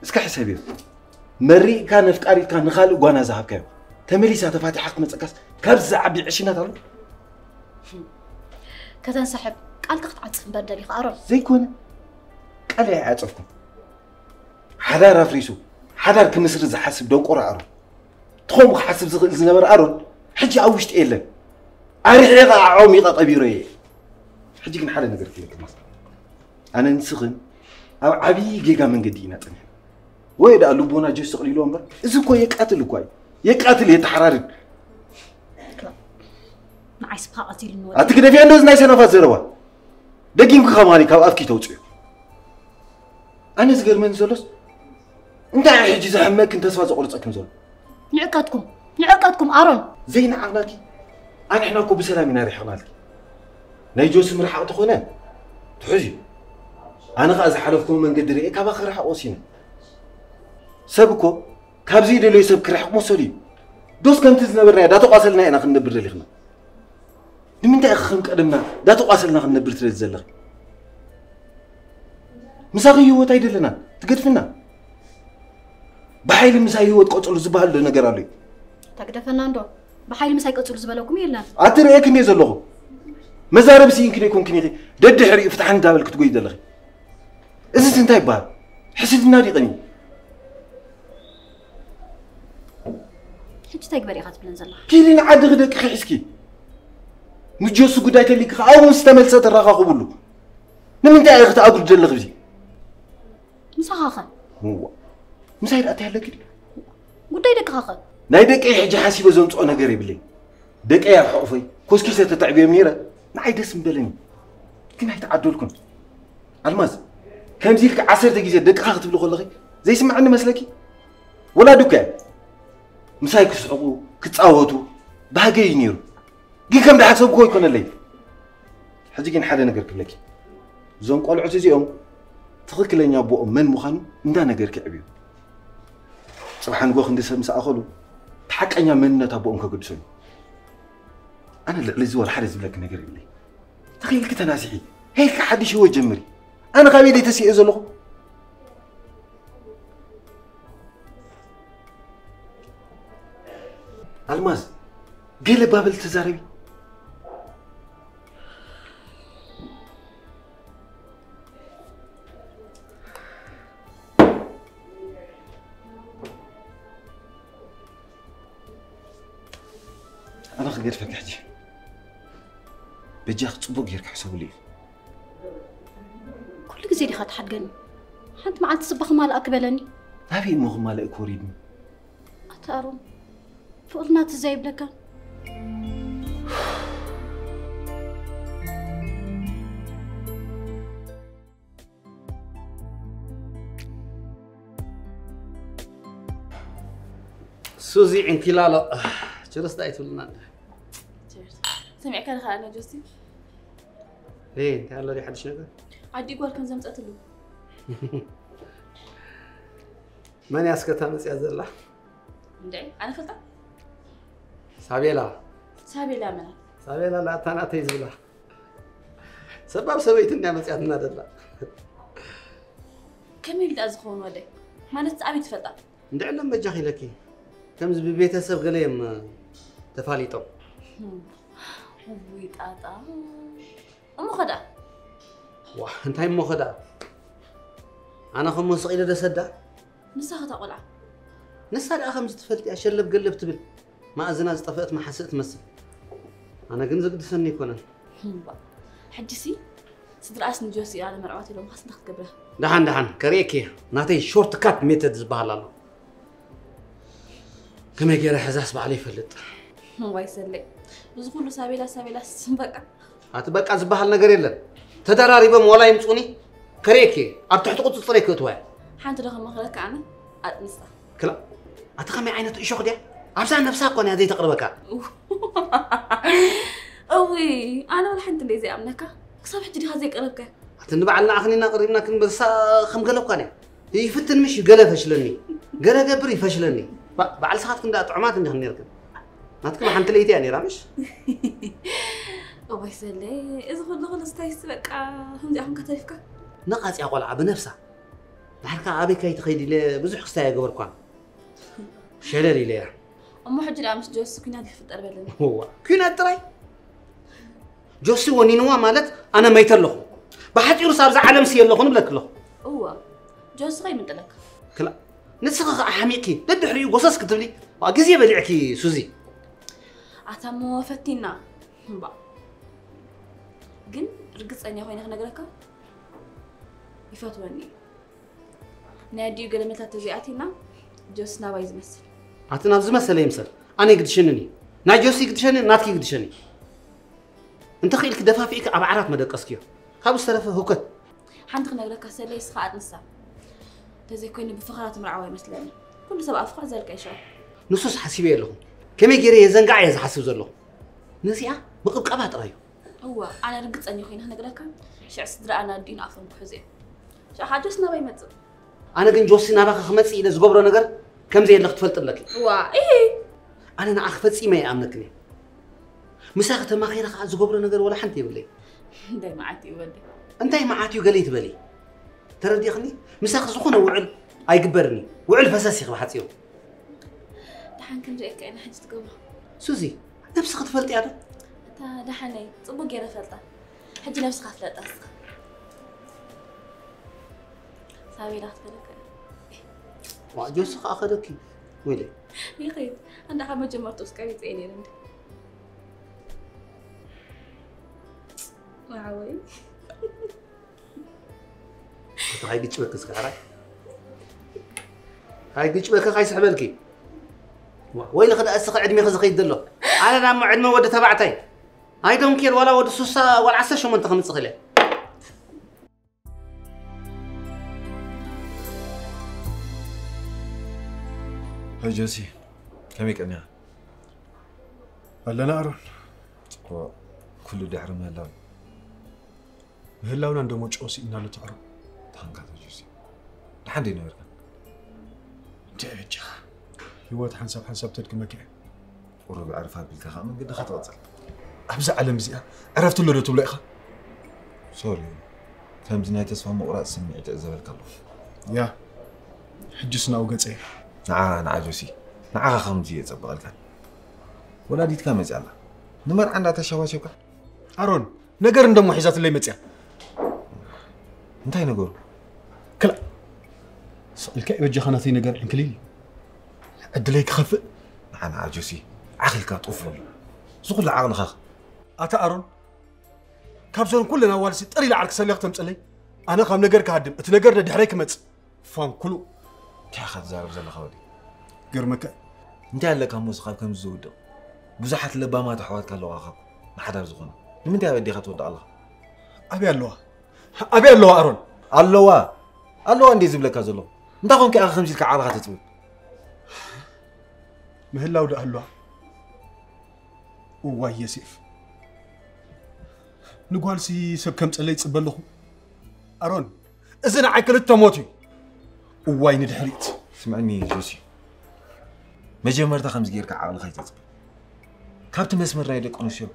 እስከ ሕሰብዮ። መሪቕካ ነፍቃሪትካ ንኻልእ ጓና ዝሃብካዮ ተመሊሳ ተፋቲሓ ክትመጸካስ ካብዚ ዝዓቢ ዕሽነት ኣሎ? ከተንሳሕብ ቃልካ ክትዓጽፍ እምበር ደሊኻ ኣሮን። ዘይኮነ። ቃለይ ኣይዓጸፍኩን። ሓዳር ኣፍሪሱ ሓዳር ክምስርት ዝሓስብ ደንቆሮ ኣሮን። ትኾም ክሓስብ ዝኽእል ዝነበረ ኣሮን ሕጂ ኣብ ውሽጢ የለን። ኣርሒቐ ኣዖሚቐ ቀቢሮ እየ። ሕጂ ግን ሓደ ነገር ክብለኪ ማስ። ኣነ ንስኽን ኣብ ዓብዪ ጌጋ መንገዲ ኢና ጸኒሕና። ወይ ደኣ ልቦና ጆሲ ተቕሊሎ እምበር፣ እዚ እኮ የቃትል እኳ እዩ። የቃትል፣ የተሓራርድ። ንዓይ ስብኻ ቀቲልኒ ወዲ። ኣቲ ግደፊያ እንዶ ናይ ሰነፋት ዘረባ። ደጊምኪ ከማኒ ካብ ኣፍኪ ተውፅዮ። ኣነ ዝገርመኒ ዘሎስ፣ እንታይ እዩ ሕጂ ዘሕመክን ተስፋ ዘቑርፀክን ዘሎ? ንዕቀትኩም፣ ንዕቀትኩም ኣሮን። ዘይነዓቕናኪ፣ ኣንሕና እኮ ብሰላም ኢና ርሒቕናልኪ። ናይ ጆሲ ምርሓቕ ተኾነ፣ ትሑዝ እዩ። ኣነ ኸኣ ዝሓለፍክዎ መንገዲ ርእየ ካባኺ ክርሕቕ ወሲነ። ሰብ እኮ፣ ካብዚ ይደለዮ ሰብ ክርሕቕ መሰሉ እዩ። ዶስ ከምቲ ዝነበርናዮ፣ ዳተቋሰልና ኢና ክንነብር ደሊኽና? ንምንታይ ኢኺ ከም ቀደምና ዳተቋሰልና ክንነብር ትደሊ ዘለኺ? ምሳኺ ህይወት ኣይደለናን፣ ትገድፍና። ብሓይሊ ምሳይ ህይወት ቀጽሉ ዝበሃል ዶ ነገር ኣሎ እዩ? ተግደፈና እንዶ፣ ብሓይሊ ምሳይ ቀጽሉ ዝበለኩም የለን። ኣቲ ርእየኪ እንድየ ዘለኹ። መዛረቢ ስኢንኪ ዶ ኣይኮንክን ኢኺ ደድሕሪኡ ፍታሕኒ እንዳበልኪ ትጎይ ዘለኺ? እዚስ እንታይ ይበሃል? ሕስድና ድዩ ቀንዩ? ሕጂ እንታይ ግበር ኢኻ ትብለን ዘለኻ? ኪዲ ንዓድኺ ደቅኺ ሒዝኪ። ንጆሲ ጉዳይ ተሊኪ ከኣ ኣብኡ ምስ ተመልሰ ተረኻኽብሉ። ንምንታይ ኢኺ ተኣጉዲ ዘለኺ ብዚ? ምሳኻ ኸ? እዋ። ምሳይ ደኣ እንታይ ኣለኪ ድዩ? ጉዳይ ደቅኻ ኸ? ናይ ደቀይ ሕጂ ሓሲበ ዘምጽኦ ነገር የብለይ። ደቀይ ኣብ ሕቑፈይ ኮስኪሰ ተተዕብዮም ነይረ፣ ንዓይ ደስ ምበለኒ። ግን ኣይተዓደልኩን። ኣልማዝ፣ ከምዚ ኢልኪ ዓሰርተ ግዜ ደቅኻ ክትብሊ ከለኺ ዘይስምዓኒ መስለኪ? ወላዲ እኮ እዮም። ምሳይ ክስሕቑ፣ ክጻወቱ፣ ባህገይ እዩ ነይሩ። ግን ከም ዝሓሰብክዎ ኣይኮነለይ። ሕጂ ግን ሓደ ነገር ክብለኪ። እዞም ቆልዑት እዚኦም ትኽክለኛ ኣቦኦም መን ምዃኑ እንዳነገርኪ ዕብዩ። ጽባሕ ንግሆ ክንዲ ሰብ ምስ ኣኸሉ፣ እቲ ሓቀኛ መንነት ኣቦኦም ከገድሶም እዩ። ኣነ ልዕሊ እዚ ወላ ሓደ ዝብለኪ ነገር የብለይ። ተኸኢልኪ ተናስሒ፣ ሄልኪ ሓድሽ ህይወት ጀምሪ። ኣነ ካበይ ድየ ተሲኤ ዘለኹ? ኣልማዝ፣ ገለ ባብል ተዛረቢ። ገድፈኪ ሕጂ። በጃኺ ጽቡቕ ጌርኪ ሕሰብሉ እዩ። ኩሉ ግዜ ዲኻ ትሓድገኒ? ሓንቲ መዓልቲ ጽባኺ ማልኣ ክበለኒ። ኣበይ እሞ ክማልእ ክወሪድኒ? ኣታ ኣሮን፣ ፍቕርና ትዝ ኣይብለካን? ሱዚ ዕንኪላሎ። ችርስ ዳይ ትብልና እንደ። ሰሚዕካ ዲኻ ኣነ ጆሲ? እይ፣ እንታይ ኣሎ ድዩ ሓድሽ ነገር? ዓዲ ጓል ከም ዘምጸትሉ። መን ያስከታ መጽያ ዘላ? እንደ ኣነ ፈልጣ? ሳቤላ። ሳቤላ መና? ሳቤላ ላታ ናተይ ዝብላ። ሰባብ ሰበይቲ እንዳ መጽያትና ደላ። ከመይ ኢሉ ደኣ ዝኸውን ወደይ? ማለት ኣበይ ትፈልጣ? እንድዕሎም በጃኺ ኢለኪ። ከምዚ ብቤተሰብ ገለ እዮም ተፋሊጦም። እውይ ጣጣ። እሞ ኸዳ? ዋ፣ እንታይ እሞ ኸዳ? ኣነ ኸሞ ስቕ ኢለ ደሰዳ? ንሳ ኸታ ቆልዓ? ንሳ ደኣ ከምዚ ትፈልጥ እያ፣ ሸለብ ገለብ ትብል። መኣዝና ዝጠፍአት መሓስእ ትመስል። ኣነ ግን ዘግድሰኒ ኣይኮነን። እምባ፣ ሕጂሲ ስድራኣስ ንጆሲ ኣነ መርዓዋት ኢሎምኻስ እንታይ ክትገብራ? ደሓን ደሓን፣ ከርእየኪ እየ። ናተይ ሾርት ካት ሜተድ ዝበሃል ኣሎ። ከመይ ገይረ ሕዛስ ባዕለይ ይፈልጥ። እዋይ ሰለይ፣ እዚ ኩሉ ሳቤላ ሳቤላ ስም በቃ። ኣቲ በቃ ዝበሃል ነገር የለን። ተደራሪቦም ዋላ ይምጹኒ፣ ከርእየኪ እየ። ኣብ ትሕቲ ቁጽጽረይ ክእትዋ እየ። ሓንቲ ዶ ከመኽረካ ኣነ? ኣጥንሳ። ክላ፣ ኣቲ ከመይ ዓይነት እሾኽ ድያ? ኣብዛ ነብሳ እኮ እያ ዘይተቕርበካ። እውይ፣ ኣነ ወላ ሓንቲ እንደ ዘይኣምነካ። ክሳብ ሕጂ ዲኻ ዘይቀረብካ? ኣቲ ንባዕልና ኣኽኒና ቀሪብና ክንበሳ ከም ገለብኳ ነያ። ይፍትን ምሽ ገለ ፈሽለኒ። ገለ ገብር ይፈሽለኒ። ባ-፣ በዓል ሰኻትክን ደኣ ጥዑማት እንዲኽን ነርክን። ናትክን ሓንቲ ለይቲ እያ ነይራ ምሽ? እዋይ ሰለይ፣ እዚ ኩሉ ኩሉ ስታይስ በቃ ከምዚኣ ኮንካ ተሪፍካ? ነቓጽያ ቆልዓ ብነብሳ። ድሓር ከኣ ኣበይ ካይ ትኸይድ ኢለ ብዙሕ ክስታይ ኣይገበርኳን። ሸለል ኢለያ። እሞ ሕጂ ደኣ ምስ ጆሲ ኲናት ይፍጠር በለኒ። እዋ፣ ኲናት ጥራይ? ጆሲ ወኒንዋ ማለት ኣነ መይተ ኣለኹ። ብሓጺሩስ ኣብዛ ዓለምሲ የለኹን እብለኪ ኣለኹ። እዋ፣ ጆሲ ከይምንጥለካ። ክላ፣ ንስኺ ኸኣ ሓሚቕኪ፣ ደድሕሪኡ ጎሰስ ክትብሊ፣ ዋ፣ ግዜ በሊዕኪ ሱዚ። ኣታ እሞ ፈቲና። እምባ። ግን ርግጸኛ ኮይነ ክነግረካ፣ ይፈትወኒ እዩ። ናይ ኣዲኡ ገለ መታት ተዘይኣቲና፣ ጆስ ናባይ ዝመስል። ኣቲ ናብ ዝመሰለ ይምሰል። ኣነ ይግድሸንን እዩ። ናይ ጆሲ ይግድሸኒ፣ ናትኪ ይግድሸኒ። እንተ ኽኢልኪ ደፋፊእኪ ኣብ ዓራት መደቀስክዮ። ካብኡ ዝተረፈ ህውከት። ሓንቲ ክነግረካ ሰለይ፣ እስኻ ኣጥንሳ። ተዘይኮይኑ ብፍቕራ ትምርዓዋ ይመስለኒ። ኩሉ ሰብ ኣብ ፍቕሪ ዘልቀ ይሻው። ንሱስ ሓሲበ ኣለኹ። ከመይ ገይረ የዘንግዓ እየ ዝሓስብ ዘለኹ። ነዚኣ ምቕብቃባ ጥራይ እዩ። እወ፣ ኣነ ርግጸኛ ኮይነ ክነግረካ፣ ሽዕ ስድራኣ ኣዲኡ ንኣፎም ክሕዙ እዮም። ሽዕ ኸዓ ጆሲ ናባይ ይመጽእ። ኣነ ግን ጆሲ ናባኺ ክመጽእ ኢለ ዝገብሮ ነገር ከም ዘየለ ክትፈልጢ ኣለኪ። እዋ፣ ኢሂ። ኣነ ንዓኺ ፈጺመ ኣይኣምነክን እየ። ምሳኺ ተማኺረ ኸዓ ዝገብሮ ነገር ወላ ሓንቲ የብለይ። እንታይ መዓት እዩ ወዲ? እንታይ መዓት እዩ ገለ ይትበሊ? ተረዲእኽኒ? ምሳኺ ዝኾነ ውዕል ኣይግበርን እዩ። ውዕል ፈሰስ እዩ ብሓጺሩ። ደሓን ክንሪኤካ ኢና ሕጂ ትገብሮ። ሱዚ፣ ነብስኺ ትፈልጥያ ዶ? እታ ደሓነይ፣ ጽቡቕ ገይረ እፈልጣ። ሕጂ ነብስኻ ፍለጣ እስኻ። ሳቤላ ክትፈልጥ እያ። ዋ፣ ጆሲ ኸኣ ከደኪ። ወይለይ። ይኸይድ። ኣንዳኻ መጀመርትኡስ ቀቢጸ እየ ነይረ እንዲ። ዋዓወይ። እቲ ካይግጭበኪ እስከ፣ ሕራይ። ካይግጭበኪ፣ ካይስሕበልኪ። ዋ፣ ወይልኺ ደኣ እስኺ ዕድሜኺ ዝኸይድ ዘሎ። ኣነ ዳሞ ዕድመ ወዲ ተባዕታይ። I don't care፣ ዋላ ወዲ ሱሳ፣ ዋላ ዓሰርተ ሸሞንተ ከምጽእ ክእል እየ። ሀይ ጆሲ፣ ከመይ ቀኒኻ? ኣለና ኣሮን። ጽቡቕ፣ ኩሉ ድሕሪ ምህላው። ምህላውና እንደሞ ጨው ስኢና ኣሎ ትዕሮ። ታንካ ተጆሲ። ደሓን ደይ ነበርካ? እንታይ በጃኻ? ህይወት ሓንሳብ ሓንሳብ ተድግመካ እያ። ቁሩብ ዕርፍ ኣቢልካ ኸኣ መንገድኻ ትቐጽል። ኣብዛ ዓለም እዚኣ ዕረፍቲ ኣሎ ዶ ትብሎ ኢኻ? ሶሪ። ከምዚ ናይ ተስፋ ምቑራጽ ስምዒት እዕዘበልካ ኣለኹ። ያ፣ ሕጅስ ናብኡ ገጸ እየ። ንዓ፣ ንዓ ጆሲ። ንዓኻ ከምዚ እየ ጸብቐልካ። ወላዲትካ መጽያ ኣላ። ንመርዓ እንዳተሸባሸብካ። ኣሮን፣ ነገር እንደሞ ሒዛትለይ መጽያ። እንታይ ነገሩ? ክላ። ስቕ ኢልካ በጃኻ ናተይ ነገር ዕንክሊል። ዕድለይ ክኸፍእ። ንዓ፣ ንዓ ጆሲ፣ ዓኺልካ ጡፍ በሉ። እዚ ኩሉ ዓቕልኻ ኣታ ኣሮን፣ ካብዞን ኩለን ኣዋልሲ ጥሪ ለዓል ክሰልያ ክተምፀለይ? ኣነ ካብ ነገር ክሃድም እቲ ነገር ደድሕረይ ክመፅእ ፋንኩሉ። እንታይ ኢኻ ትዛረብ ዘለኻ ወዲ? ገርመካ። እንታይ ኣለካ እሞ ካብ ከምዚ ዝውድቕ? ብዙሓት ለባማት ኣሕዋትካ ኣለዋኻ እኮ ንሓዳር ዝኾነ። ንምንታይ ኣብ ኣዴኻ ትወድቕ ኣለኻ? ኣበይ ኣለዋ? ኣበይ ኣለዋ ኣሮን? ኣለዋ ኣለዋ እንዴ ዝብለካ ዘለኹ? እንታይ ኮንካ ኢኻ ከምዚ ኢልካ ዓቕልኻ ተፅብብ? ምህላው ዶ ኣለዋ? እዋይ የሴፍ፣ ንጓልሲ ሰብ ከም ጸለይ ጽበ ኣለኹ። ኣሮን፣ እዚ ንዓይ ክልተ ሞት እዩ። እዋይ ንድሕሪት። ስምዕኒ ጆሲ፣ መጀመርታ ከምዚ ጌርካ ዓቕልኻ ኣይተጽበ። ካብቲ መስመር ናይ ደቂ ኣንስትዮ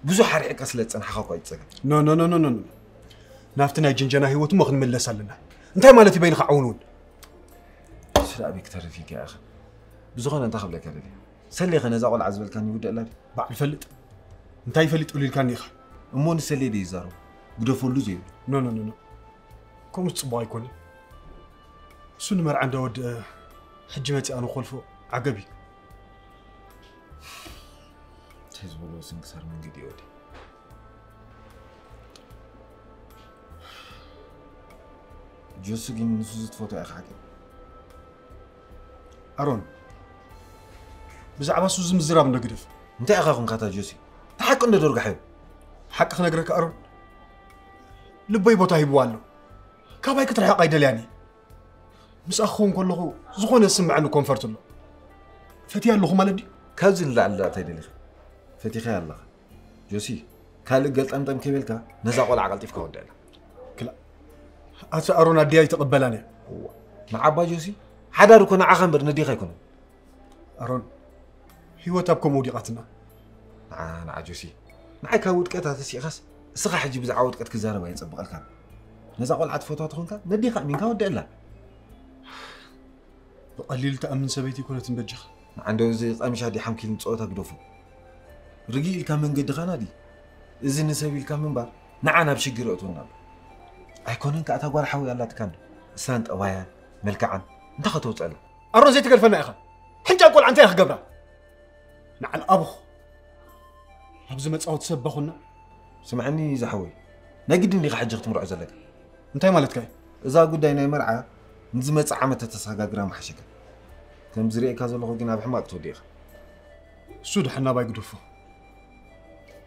ብዙሕ ኣርሒቕካ ስለ ዝጸናሕካ እኳ እዩ ጸገም። ኖ ኖ ኖ ኖ ኖ። ናብቲ ናይ ጅንጀና ህይወት እሞ ክንምለስ ኣለና። እንታይ ማለት እዩ በይንኻ ዕውንውን? ስለ ኣበይ ክተርፍ ኢልካ ኢኻ? ብዝኾነ እንታይ ክብለካ ደልየ? ሰሌኸ ነዛ ቆልዓ ዝበልካኒ ይውደእላ ድዩ? ባዕሉ ይፈልጥ። እንታይ ይፈልጥ ኢሉ ኢልካኒ ኢኻ? እሞ ንሰሌ ዶ ይዛረቡ? ግደፈሉ ዘይብሉ። ኖ ኖ ኖ ኖ። ከምኡ ጽቡቕ ኣይኮነን። እሱ ንመርዓ እንዳወድአ ሕጂ መጺኣ ንኾልፎ ዓገብ እዩ። እንታይ ዝበሎ ስንክሳር መንገዲ እዩ ወዲ። ጆሲ ግን ንሱ ዝትፈቶ ኢኻ ሓቂ። ኣሮን፣ ብዛዕባ ሱዚ ምዝራብ እንዶ ግደፍ። እንታይ ኢኻ ኮንካ እታ ጆሲ? እቲ ሓቂ እንዶ ደርጋሐዮ። ሓቂ ክነግረካ ኣሮን፣ ልበይ ቦታ ሂብዋ ኣሎ። ካባይ ክትርሕቕ ኣይደልያን እየ። ምስኣ ክኸውን ከለኹ ዝኾነ ዝስምዐኒ ኮንፈርት ኣሎ። ፈትያ ኣለኹ ማለት ድዩ? ካብዚ ንላዕሊ ደኣ እንታይ ደሊኻ? ፈቲኻያ ኣለኻ። ጆሲ፣ ካልእ ገልጠምጠም ከይበልካ ነዛ ቆልዓ ቀልጢፍካ ወደላ። ክላ፣ ኣቲ ኣሮን ኣዲያ ኣይተቐበላን እያ። እዋ፣ ንዓባ ጆሲ፣ ሓዳር እኮ ንዓኻ እምበር ነዲኻ ኣይኮነን። ኣሮን፣ ህይወት ኣብ ከምኡ ወዲቓትና። ንዓ፣ ንዓ ጆሲ፣ ንዓይ ካብ ውድቀታ ተሲእኻስ፣ እስኻ ሕጂ ብዛዕባ ውድቀት ክዛረብ ኣየጸብቐልካን። ነዛ ቆልዓ ትፈትዋ ተኾንካ፣ ነዲኻ ኣሚንካ ወደላ። ብቐሊል ትኣምን ሰበይቲ ኣይኮነትን በጃኻ። ንዓ እንደው እዚ ቀምሻ ድዩ ሓምኪል ንጸወታ ግደፎ። ርግእ ኢልካ መንገድኻ ናዲ። እዚ ንሰብ ኢልካ ምንባር ንዓ ናብ ሽግር የእትወና ኣሎ። ኣይኮነን ከኣ እታ ጓል ሓዊ ኣላትካ እንዶ። እሳን ጠባያን መልክዓን እንታይ ከተውጸላ? ኣሮን ዘይትገድፈና ኢኻ። ሕንጫ ቆልዓ እንታይ ኢኻ ክገብራ? ንዓል ኣቦኹ ኣብዚ መጻወቲ ሰብ ባኹና። ስምዓኒ ዝሓወይ፣ ናይ ግድን ዲኻ ሕጂ ክትምርዖ ዘለካ? እንታይ ማለትካ እዩ? እዛ ጉዳይ ናይ መርዓ ንዝመጽእ ዓመት ተተሰጋግራ ምሓሸካ። ከም ዝርእየካ ዘለኹ ግን ኣብ ሕማቕ ትወዲ ኢኻ። እሱ ድሓን ናባይ ግደፎ።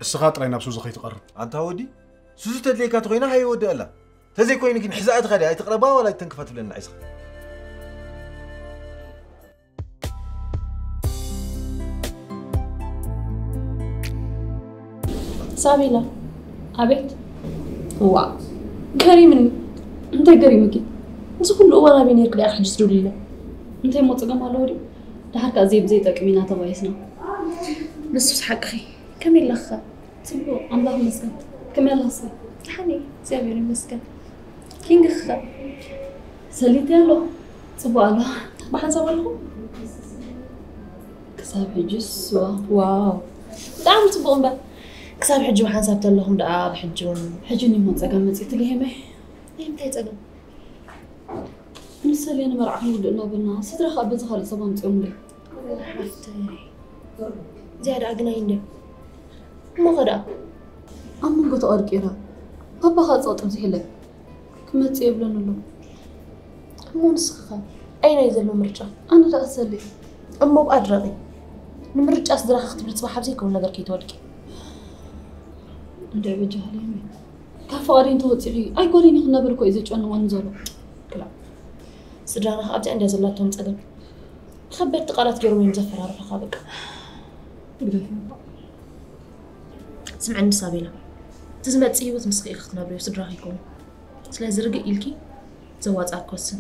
እስኻ ጥራይ ናብ ሱዚ ከይትቐርብ። ኣንታ ወዲ፣ ሱዚ ተድልየካ ተኾይና ሃየ ወድኣላ። ተዘይኮይኑ ግን ሕዛኣትኻ ድያ ኣይትቕረባ ዋላ ኣይተንክፋ ትብለኒ ንዓይ ስኻ። ሳቤላ። ኣቤት። ዋ፣ ገሪምኒ። እንታይ ገሪሙኪ? እዚ ኩሉ እዋን ኣበይ ነይርኪ ደኣ ሕጂ ትደውልለ? እንታይ እሞ ጸገም ኣለዎ ድዩ? ደሓር ከኣ ዘይ ብዘይ ጠቅም ኢና ተባኢስና። ንሱስ ሓቅኺ። ከመይ ኣለኺ? ጽቡቕ፣ ኣምላኽ ይመስገን። ከመይ ኣለኺ እስኺ? ደሓን እየ፣ እግዚኣብሔር ይመስገን። ኪንግኺ ኸ? ሰሊጥ ኣሎ። ጽቡቕ ኣሎ። ብሓንሳብ ኣለኹ? ክሳብ ሕጂ እሱ፣ ዋው። ብጣዕሚ ጽቡቕ እምበር። ክሳብ ሕጂ ብሓንሳብ ተለኹም ደኣ፣ ኣብ ሕጂ እውን። ሕጂ እኒሆ ጸገም መጺእትሉ ሄመይ። ናይ ምንታይ ጸገም? ምስ ሰልየ ንመርዓ ክንውድእ እናበልና፣ ስድራ ኸኣ በዚ ካልእ ሰብ ኣምጺኦምለይ። ሓፍተይ፣ እዚኣ ደኣ ግናይ እንድያ። እሞ ኸ ደኣ? ኣብ መንጎ ተቐርቂረ፣ ባባ ኸኣ ጸቕጢ ኣብዚሑለይ። ክመጽእ የብለኒ ኣሎ። እሞ ንስኺ ኸ? ኣየናይ ዘሎ ምርጫ? ኣነ ደኣ ሰልየ። እሞ ብኣድረቒ። ንምርጫ ስድራኺ ክትብሊ ጽባሕ ኣብ ዘይከውን ነገር ከይትወድቂ። እንድዒ በጃኺ ለይመ። ካብ ፍቓደይ እንተወጺኺ፣ ኣይኮነን ኢኺ እናበልኩ እዩ ዘጨንቖኒ ዘሎ። ክላ። ስድራና ከኣ ኣብዚኣ እንድያ ዘላቶም ጸገም። ከበድቲ ቃላት ገይሮም እዮም ዘፈራርሑኻ በቃ። ግደፊ እባ። ስምዕኒ ሳቤላ፣ እቲ ዝመጽእ ህይወት ንስኺ ኢኺ ክትነብርዮ፣ ስድራኺ ኣይኮኑን። ስለዚ ርግእ ኢልኪ ዘዋጽኣኪ ወስኒ።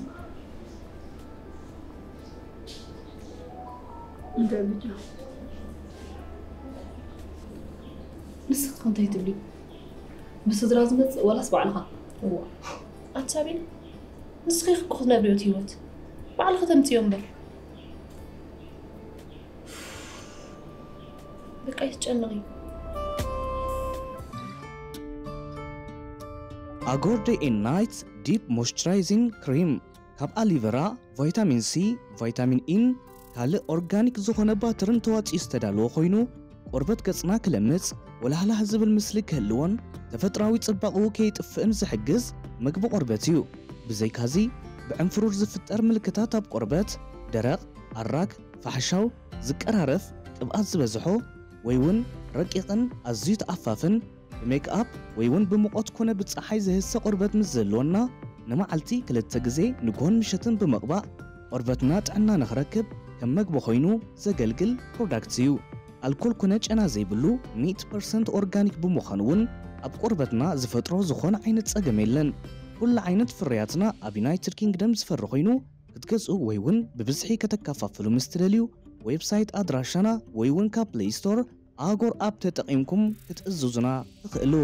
እንድዒ ብጃ። ንስኺ ከ እንታይ ትብሊ? ብስድራ ዝመጽእ ዋላስ ባዕልኻ? እዋ፣ ኣቲ ሳቤላ፣ ንስኺ ኢኺ እኮ ክትነብርዮ እቲ ህይወት። ባዕልኺ ተምጽዮ እምበር። በቃ ኣይትጨነቒ። ኣጎር ደይ ኤንድ ናይት ዲፕ ሞይስቸራይዚንግ ክሪም ካብ ኣሊቨራ፣ ቫይታሚን ሲ፣ ቫይታሚን ኢን ካልእ ኦርጋኒክ ዝኾነ ባተርን ተዋጺኡ ዝተዳለወ ኮይኑ፣ ቆርበት ገጽና ክለምጽ፣ ወላህላህ ዝብል ምስሊ ክህልዎን ተፈጥራዊ ጽባቕኡ ከይጥፍእን ዝሕግዝ መግቢ ቆርበት እዩ። ብዘይካዚ፣ ብዕንፍሩር ዝፍጠር ምልክታት ኣብ ቆርበት፣ ደረቕ፣ ኣራግ፣ ፋሕሻው፣ ዝቀራረፍ፣ ቅብኣት ዝበዝሖ፣ ወይ እውን ረቂቕን ኣዝዩ ተኣፋፍን፣ ብሜክኣፕ ወይ እውን ብሙቐት ኮነ ብጸሓይ ዝህሰ ቆርበት ምስ ዘለወና፣ ንመዓልቲ ክልተ ግዜ ንግሆን ምሸትን ብምቕባእ፣ ቆርበትና ጥዕና ንኽረክብ ከም መግቢ ኮይኑ ዘገልግል ፕሮዳክት እዩ። ኣልኮል ኮነ ጨና ዘይብሉ ሚእቲ ፐርሰንት ኦርጋኒክ ብምዃኑ እውን ኣብ ቆርበትና ዝፈጥሮ ዝኾነ ዓይነት ጸገም የለን። ኩሉ ዓይነት ፍርያትና ኣብ ዩናይትድ ኪንግደም ዝፈሪ ኮይኑ ክትገዝኡ ወይ እውን ብብዝሒ ከተከፋፍሉ ምስ ትደልዩ ዌብሳይት ኣድራሻና ወይ እውን ካብ ፕሌይ ስቶር ኣጎር ኣፕ ተጠቒምኩም ክትእዝዙና ትኽእሉ።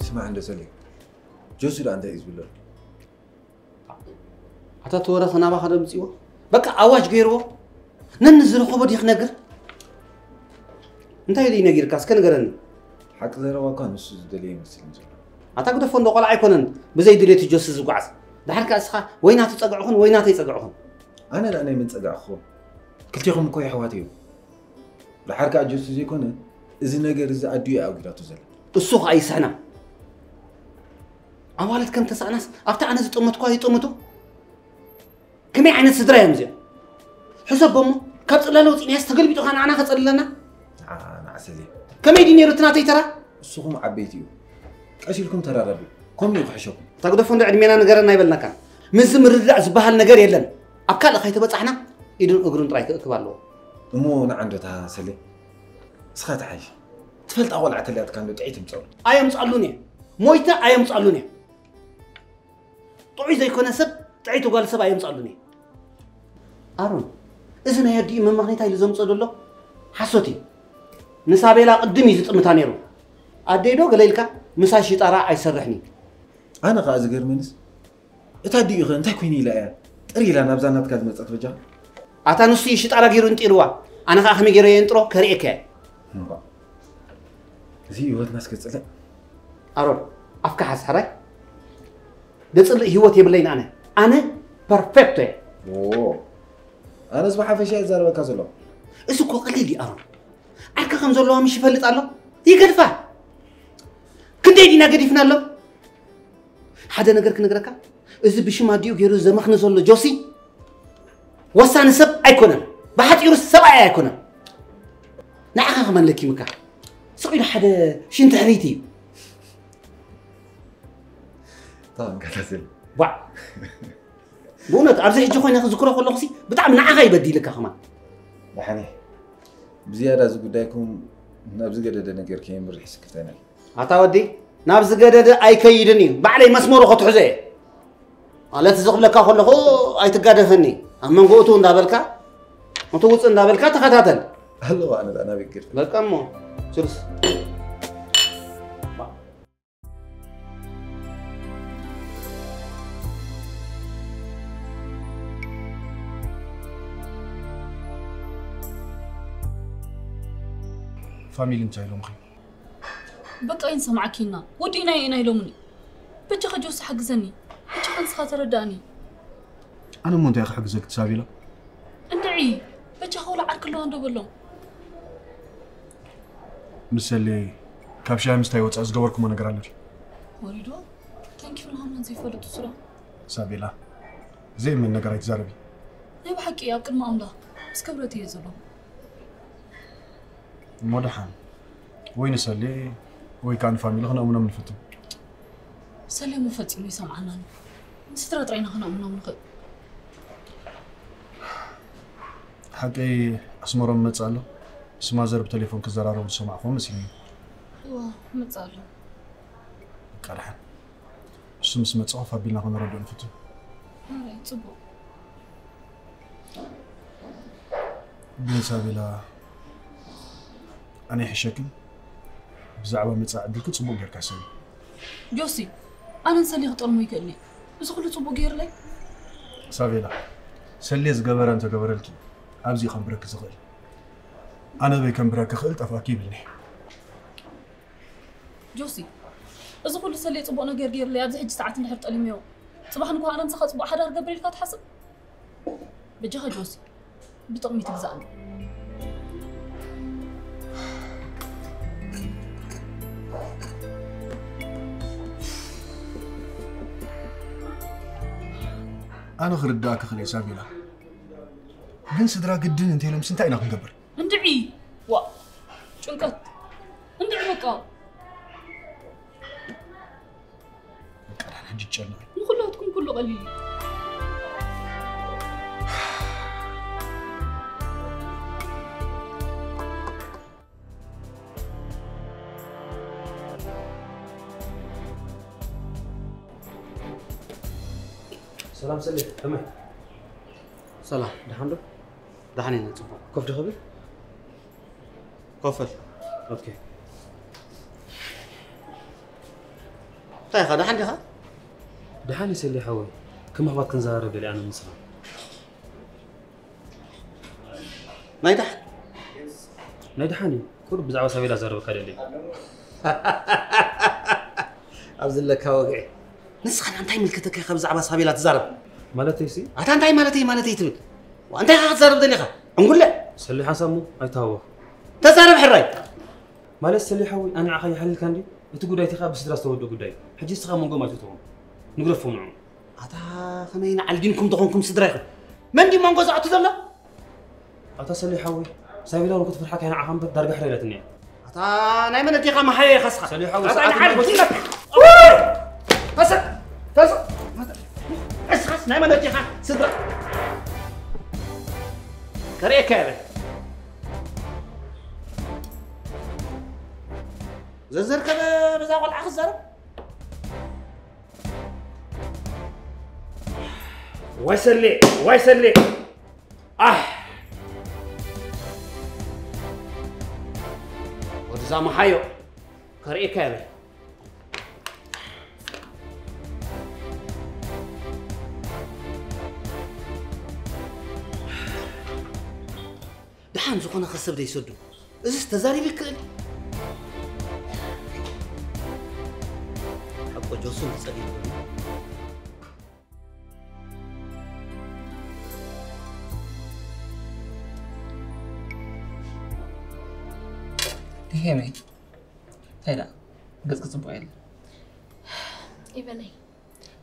ስማዕ እንዶ ሰሌ፣ ጆሲ ደኣ እንታይ እዩ ዝብሎ? ኣታ ተወረ ከናባኻ ደምፅዎ በቃ ኣዋጅ ገይርዎ ነኒ ዝረኸቦ ዲኽ ነግር እንታይ ኢሉ ይነጊርካ እስከ ንገረኒ። ሓቂ ዘረባ እኳ ንሱ ዝደልዮ ይመስል ዘሎ። ኣታ ግደፎ እንዶ ቆልዓ ኣይኮነን ብዘይ ድሌቱ ጆሲ ዝጓዓዝ። ድሓር ከኣ እስኻ ወይ ናቱ ጸግዕኹን ወይ ናተይ ጸግዕኹን። ኣነ ደኣ ናይ መን ጸጋዕ ክኸውን? ክልቴኹም እኮ የሕዋት እዮም። ድሓር ከኣ ጆሲ ዘይኮነ እዚ ነገር እዚ ኣዲኡ እያ ኣጉዳቱ ዘላ። እሱ ከኣ ይስሕና። ኣዋልድ ከም ተሳእናስ ኣብቲ ኣነ ዝጠመትኳ ይጠምቱ። ከመይ ዓይነት ስድራ እዮም እዚኦም? ሕሰቦ እሞ ካብ ጽላለ ወጺእናያስ ተገልቢጡ ከኣ ንዓና ከጸልለና? ንዓ ንዓ ሰሌ። ከመይ ድዩ ነይሩ እቲ ናተይ ተራ? ንስኹም ዓበይቲ ኢኹም። ቀስ ኢልኩም ተራዳድኡ። ከምኡ እዩ ክሕሸኩም። እታ ግደፎ እንዶ ዕድሜና ንገረና ኣይበልናካን። ምስዚ ምርድዳእ ዝበሃል ነገር የለን። ኣብ ካልእ ከይተበጻሕና ኢዱን እግሩን ጥራይ ክእክብ ኣለዎ። እሞ ንዓ እንዶ እታ ሰሌ። ንስኻ ትሓይሽ። ትፈልጣ ቆልዓ ተልያትካ እንዶ ጥዒት ምጸሉ። ኣየምጽኣሉን እየ። ሞይተ ኣየምጽኣሉን እየ። ጥዑይ ዘይኮነ ሰብ ጥዕይቲ ጓል ሰብ ኣየምፅኣሉን እየ። ኣሮን፣ እዚ ናይ ኣዲኡ መመኽኔታ ኢሉ ዘምፅኦ ዘሎ ሓሶት እዩ። ንሳቤላ ቅድም እዩ ዝጥምታ ነይሩ። ኣደይ ዶ ገለ ኢልካ ምሳይ ሽጣራ ኣይሰርሕን እዩ። ኣነ ከዓ ዝገርመንስ እታ ኣዲኡ ኸ እንታይ ኮይነ ኢላ እያ ጥር ኢላ ናብዛ ናትካ ዝመፀት በጃ? ኣታ ንሱ እዩ ሽጣራ ገይሩ እንጢርዋ። ኣነ ከዓ ከመይ ገይረ የንጥሮ ከርእየካ እየ። እምባ እዚ ህይወትና እስከ ፅልእ። ኣሮን ኣፍካ ሓዝ ሕራይ። ደፅልእ ህይወት የብለይን ኣነ ኣነ ፐርፌክቶ እየ። ኣነስ ብሓፈሻ እየ ዝዛረበካ ዘለኹ። እዚ እኮ ቀሊል እዩ ኣሮን። ዓርካ ከም ዘለዋ ምሽ ይፈልጥ ኣሎ። ይገድፋ። ክንደይ ዲና ገዲፍና ኣሎ። ሓደ ነገር ክነግረካ፣ እዚ ብሽም ኣዲኡ ገይሩ ዘመኽኒ ዘሎ ጆሲ ወሳኒ ሰብ ኣይኮነን። ብሓፂሩ ሰብኣይ ኣይኮነን። ንዓኻ ከማን ለኪምካ። ስቕ ኢሉ ሓደ ሽንቲ ሕርይቲ እዩ። ጣም ከታተል። ቧዕ። ብእውነት ኣብዚ ሕጂ ኮይነ ክዝክሮ ከለኹሲ ብጣዕሚ ንዓኻ ይበድልካ ከማን። ደሓኒ ብዝያዳ እዚ ጉዳይኩም ናብ ዝገደደ ነገር ከየምርሕ ስክፍታ ኢና። ኣታ ወዲ ናብ ዝገደደ ኣይከይድን እዩ። ባዕለይ መስመሩ ከትሕዞ እየ። ማለት እዚ ክብለካ ከለኹ ኣይትጋደፈኒ። ኣብ መንጎ እቱ እንዳበልካ እቱ ውፅእ እንዳበልካ ተኸታተል። ኣለዋ ኣነ ናበይ ክድ በቃ እሞ ስልስ ፋሚሊ እንታይ ኢሎምኺ? በቃ ይንሰማዓኪና ወዲእና ኢና ኢሎምኒ። በጃኻ ጆሲ ሓግዘኒ። በጃኻ ንስኻ ተረዳእኒ። ኣነ እሞ እንታይ ክሕግዘኪ ሳቤላ? እንድዒ በጃኻ ወላ ዓርኪ ኣለዋ እንዶ በሎም። ምሰሌ ካብ ሻሂ ምስታይ ወፃኢ ዝገበርኩሞ ነገር ኣሎ ድዩ? ወሪዶ ተንኪፉ ንሃማን ዘይፈልጡ ስራ። ሳቤላ ዘይምን ነገር ኣይትዛረቢ። ናይ ብሓቂ ኣብ ቅድሚ ኣምላኽ ምስ ክብረት እየ ዘሎ። እሞ ደሓን ወይ ንሰሌ ወይ ከዓ ንፋሚሊ ክነእምኖም ንፍትን። ሰሌ እሞ ፈጺሙ ይሰምዓናን እዩ። ንስድራ ጥራይ ኢና ክነእምኖም ንኽእል። ሓቀይ ኣስመሮም ይመፅእ ኣሎ። ምስ ማዘር ብቴሌፎን ክዘራረቡ ዝሰማዕኹዎ መሲሉኒ። እዋ ይመፅእ ኣሎ። በቃ ደሓን። ንሱ ምስ መፀ ኮፍ ኣቢልና ከነረድኦ ንፍትን። ኣራይ ፅቡቕ። ግን ሳቤላ ኣነ ይሕሸክን ብዛዕባ መፃኢ ዕድልኪ ፅቡቕ ጌርካ ሕሰቢ። ጆሲ ኣነን ሰሌ ክጠልሞ ይክእልኒ እዚ ኩሉ ፅቡቅ ገይርለይ። ሳቤላ ሰሌ ዝገበረ እንተገበረልኪ ኣብዚ እዩ ከንብረኪ ዝኽእል። ኣነ በይ ከንብረኪ ክእል ጠፍኣኪ ይብልኒ። ጆሲ እዚ ኩሉ ሰሌ ጽቡቕ ነገር ገይሩለይ ኣብዚ ሕጂ ሰዓት እንድሕር ጠሊምዮ፣ ጽባሕ ንግሆ ኣነ ምሳኻ ጽቡቕ ሓዳር ገብር ኢልካ ትሓስብ? በጃኻ ጆሲ፣ ብጥቕሚ ትግዛእኒ። ኣነ ክርዳእኪ ክእል ሳቪላ፣ ግን ስድራ ግድን እንተይሎምስ እንታይ ኢና ክንገብር? እንድዒ! ዋ! ጭንቀት! እንድዒ በቃ! በቃ ዳን ሕጂ ጨነቐ። ንኹላትኩም ኩሉ ቀሊል እዩ። ሰላም ሰሌ፣ ከመይ? ሰላም፣ ደሓን ዶ? ደሓን ኢና፣ ጽቡቕ። ኮፍ ዶ ክብል? ኮፈል። ኦኬ። እንታይ ኢኻ፣ ደሓን ዲኻ? ደሓን እየ ሰሌ ሓወይ። ከም ኣሕዋት ክንዘራረብ ደልየ ኣነ ንስኻ። ናይ ደሓን? ናይ ደሓን እዩ። ቁሩብ ብዛዕባ ሳቤላ ዛረበካ ደልየ። ኣብዚ ኣለካ ወግዒ። ንስኻ እንታይ ምልክተካ ኢኻ ብዛዕባ ሳቤላ ትዛረብ? ማለተይሲ? ኣታ እንታይ ማለተይ ማለተይ ትብል? ዋ፣ እንታይ ኢኻ ክትዛረብ ደሊኻ? ዕንጉለ? ሰሊ ሓንሳብ እሞ ኣይተሃወኽ። ተዛረብ ሕራይ። ማለት ሰሊ ሓወይ፣ ኣነ ንዓኻ ይሓልልካ እንዲ፣ እቲ ጉዳይ እቲ ኸኣ ብስድራ ዝተወድኦ ጉዳይ እዩ። ሕጂ ንስኻ መንጎም ኣይትእተዎም። ንግደፎም ንዕኡ። ኣታ ከመይ ንዓል ዲንኩም ተኾንኩም ስድራ ኢኹም? መን ድዩ መንጎ ዝኣቱ ዘሎ? ኣታ ሰሊ ሓወይ፣ ሳቤላ እውን ክትፈርሓካ እያ ንዓኻ እምበር ዳርጋ ሕራይ ኢላትኒ እያ። ኣታ ናይ መን ኣዴኻ መሃየ ኢኻ እስኻ? ሰሊ ሓወይ፣ ኣታ ሰዓት ንዓል እናጎ- ዲንካ- ተስእ! ተስእ! እስኻስ ናይ መን ኣዴኻ ስድራ? ከርእየካ እየ በል። ዘዘርከበ በዛ ቆልዓ ክዛረብ? ዋይ ሰሌ፣ ዋይ ሰሌ። ኣሕ! ወድዛ መሃዮ ከርእየካ እየ በል። ደሓን ዝኾነ ከሰብ ዘይሰዱ። እዚስ ተዛሪቡ ይክእል? ሓቆ ጆሱን ትጸሊሉ። ሄመይ፣ እንታይ ደኣ ገጽኪ ጽቡቕ የለን። ኢቨነይ፣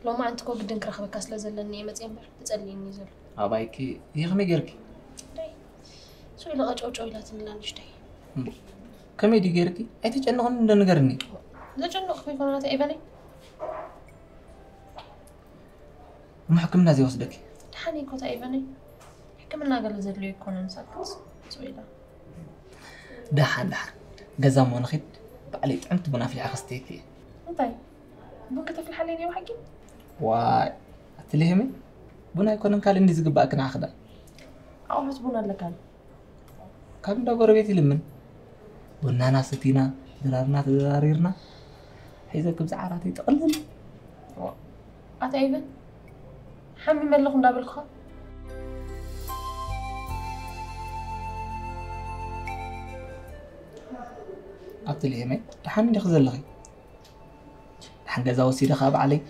ሎማዓንቲ እኮ ግድን ክረኽበካ ስለ ዘለኒ እየ መጽየ እምበር ትጸልይኒ እዩ ዘሎ። ኣባይኪ ይህ ከመይ ጌርኪ? ዳይ፣ ስቕ ኢለ ቀጨውጨው ኢላትኒ ኣላ ንእሽተይ። ከመይ ድዩ ጌርኪ? ኣይተጨንቕኒ እንዶ ንገርኒ። ዘጨንቕ ከይኮነ ናተ ኢቨነይ። እሞ ሕክምና ዘይወስደኪ? ደሓን እኮ እታ ኢቨነይ። ሕክምና ገለ ዘድልዮ ኣይኮነን፣ ሳክት ስቕ ኢላ። ደሓን ደሓን። ገዛ እሞ ንኺድ፣ ባዕለይ ጥዕምቲ ቡን ኣፍሊሐ ከስተየኪ እየ። እንታይ? ቡን ከተፍልሓለይ ነይሩ ሓቂ? ዋይ፣ ኣቲ ሌህመይ፣ ቡን ኣይኮነን ካልእ እንዲ ዝግባእኪ ንዓኺ ደኣ። ኣቑሑት ቡን ኣለካኒ። ካብ እንዳ ጎረቤት ይልምን። ቡናና ሰቲና፣ ድራርና ተደራሪርና፣ ሒዘ ክብዚ ዓራተይ ጥቕልል። ኣታ ኢቨን፣ ሓሚመ ኣለኹ እንዳበልኩኻ። ኣቲ ሌህመይ፣ ደሓን እንዲኺ ዘለኺ? ደሓን ገዛ ወሲደ ኸዓ ባዕለይ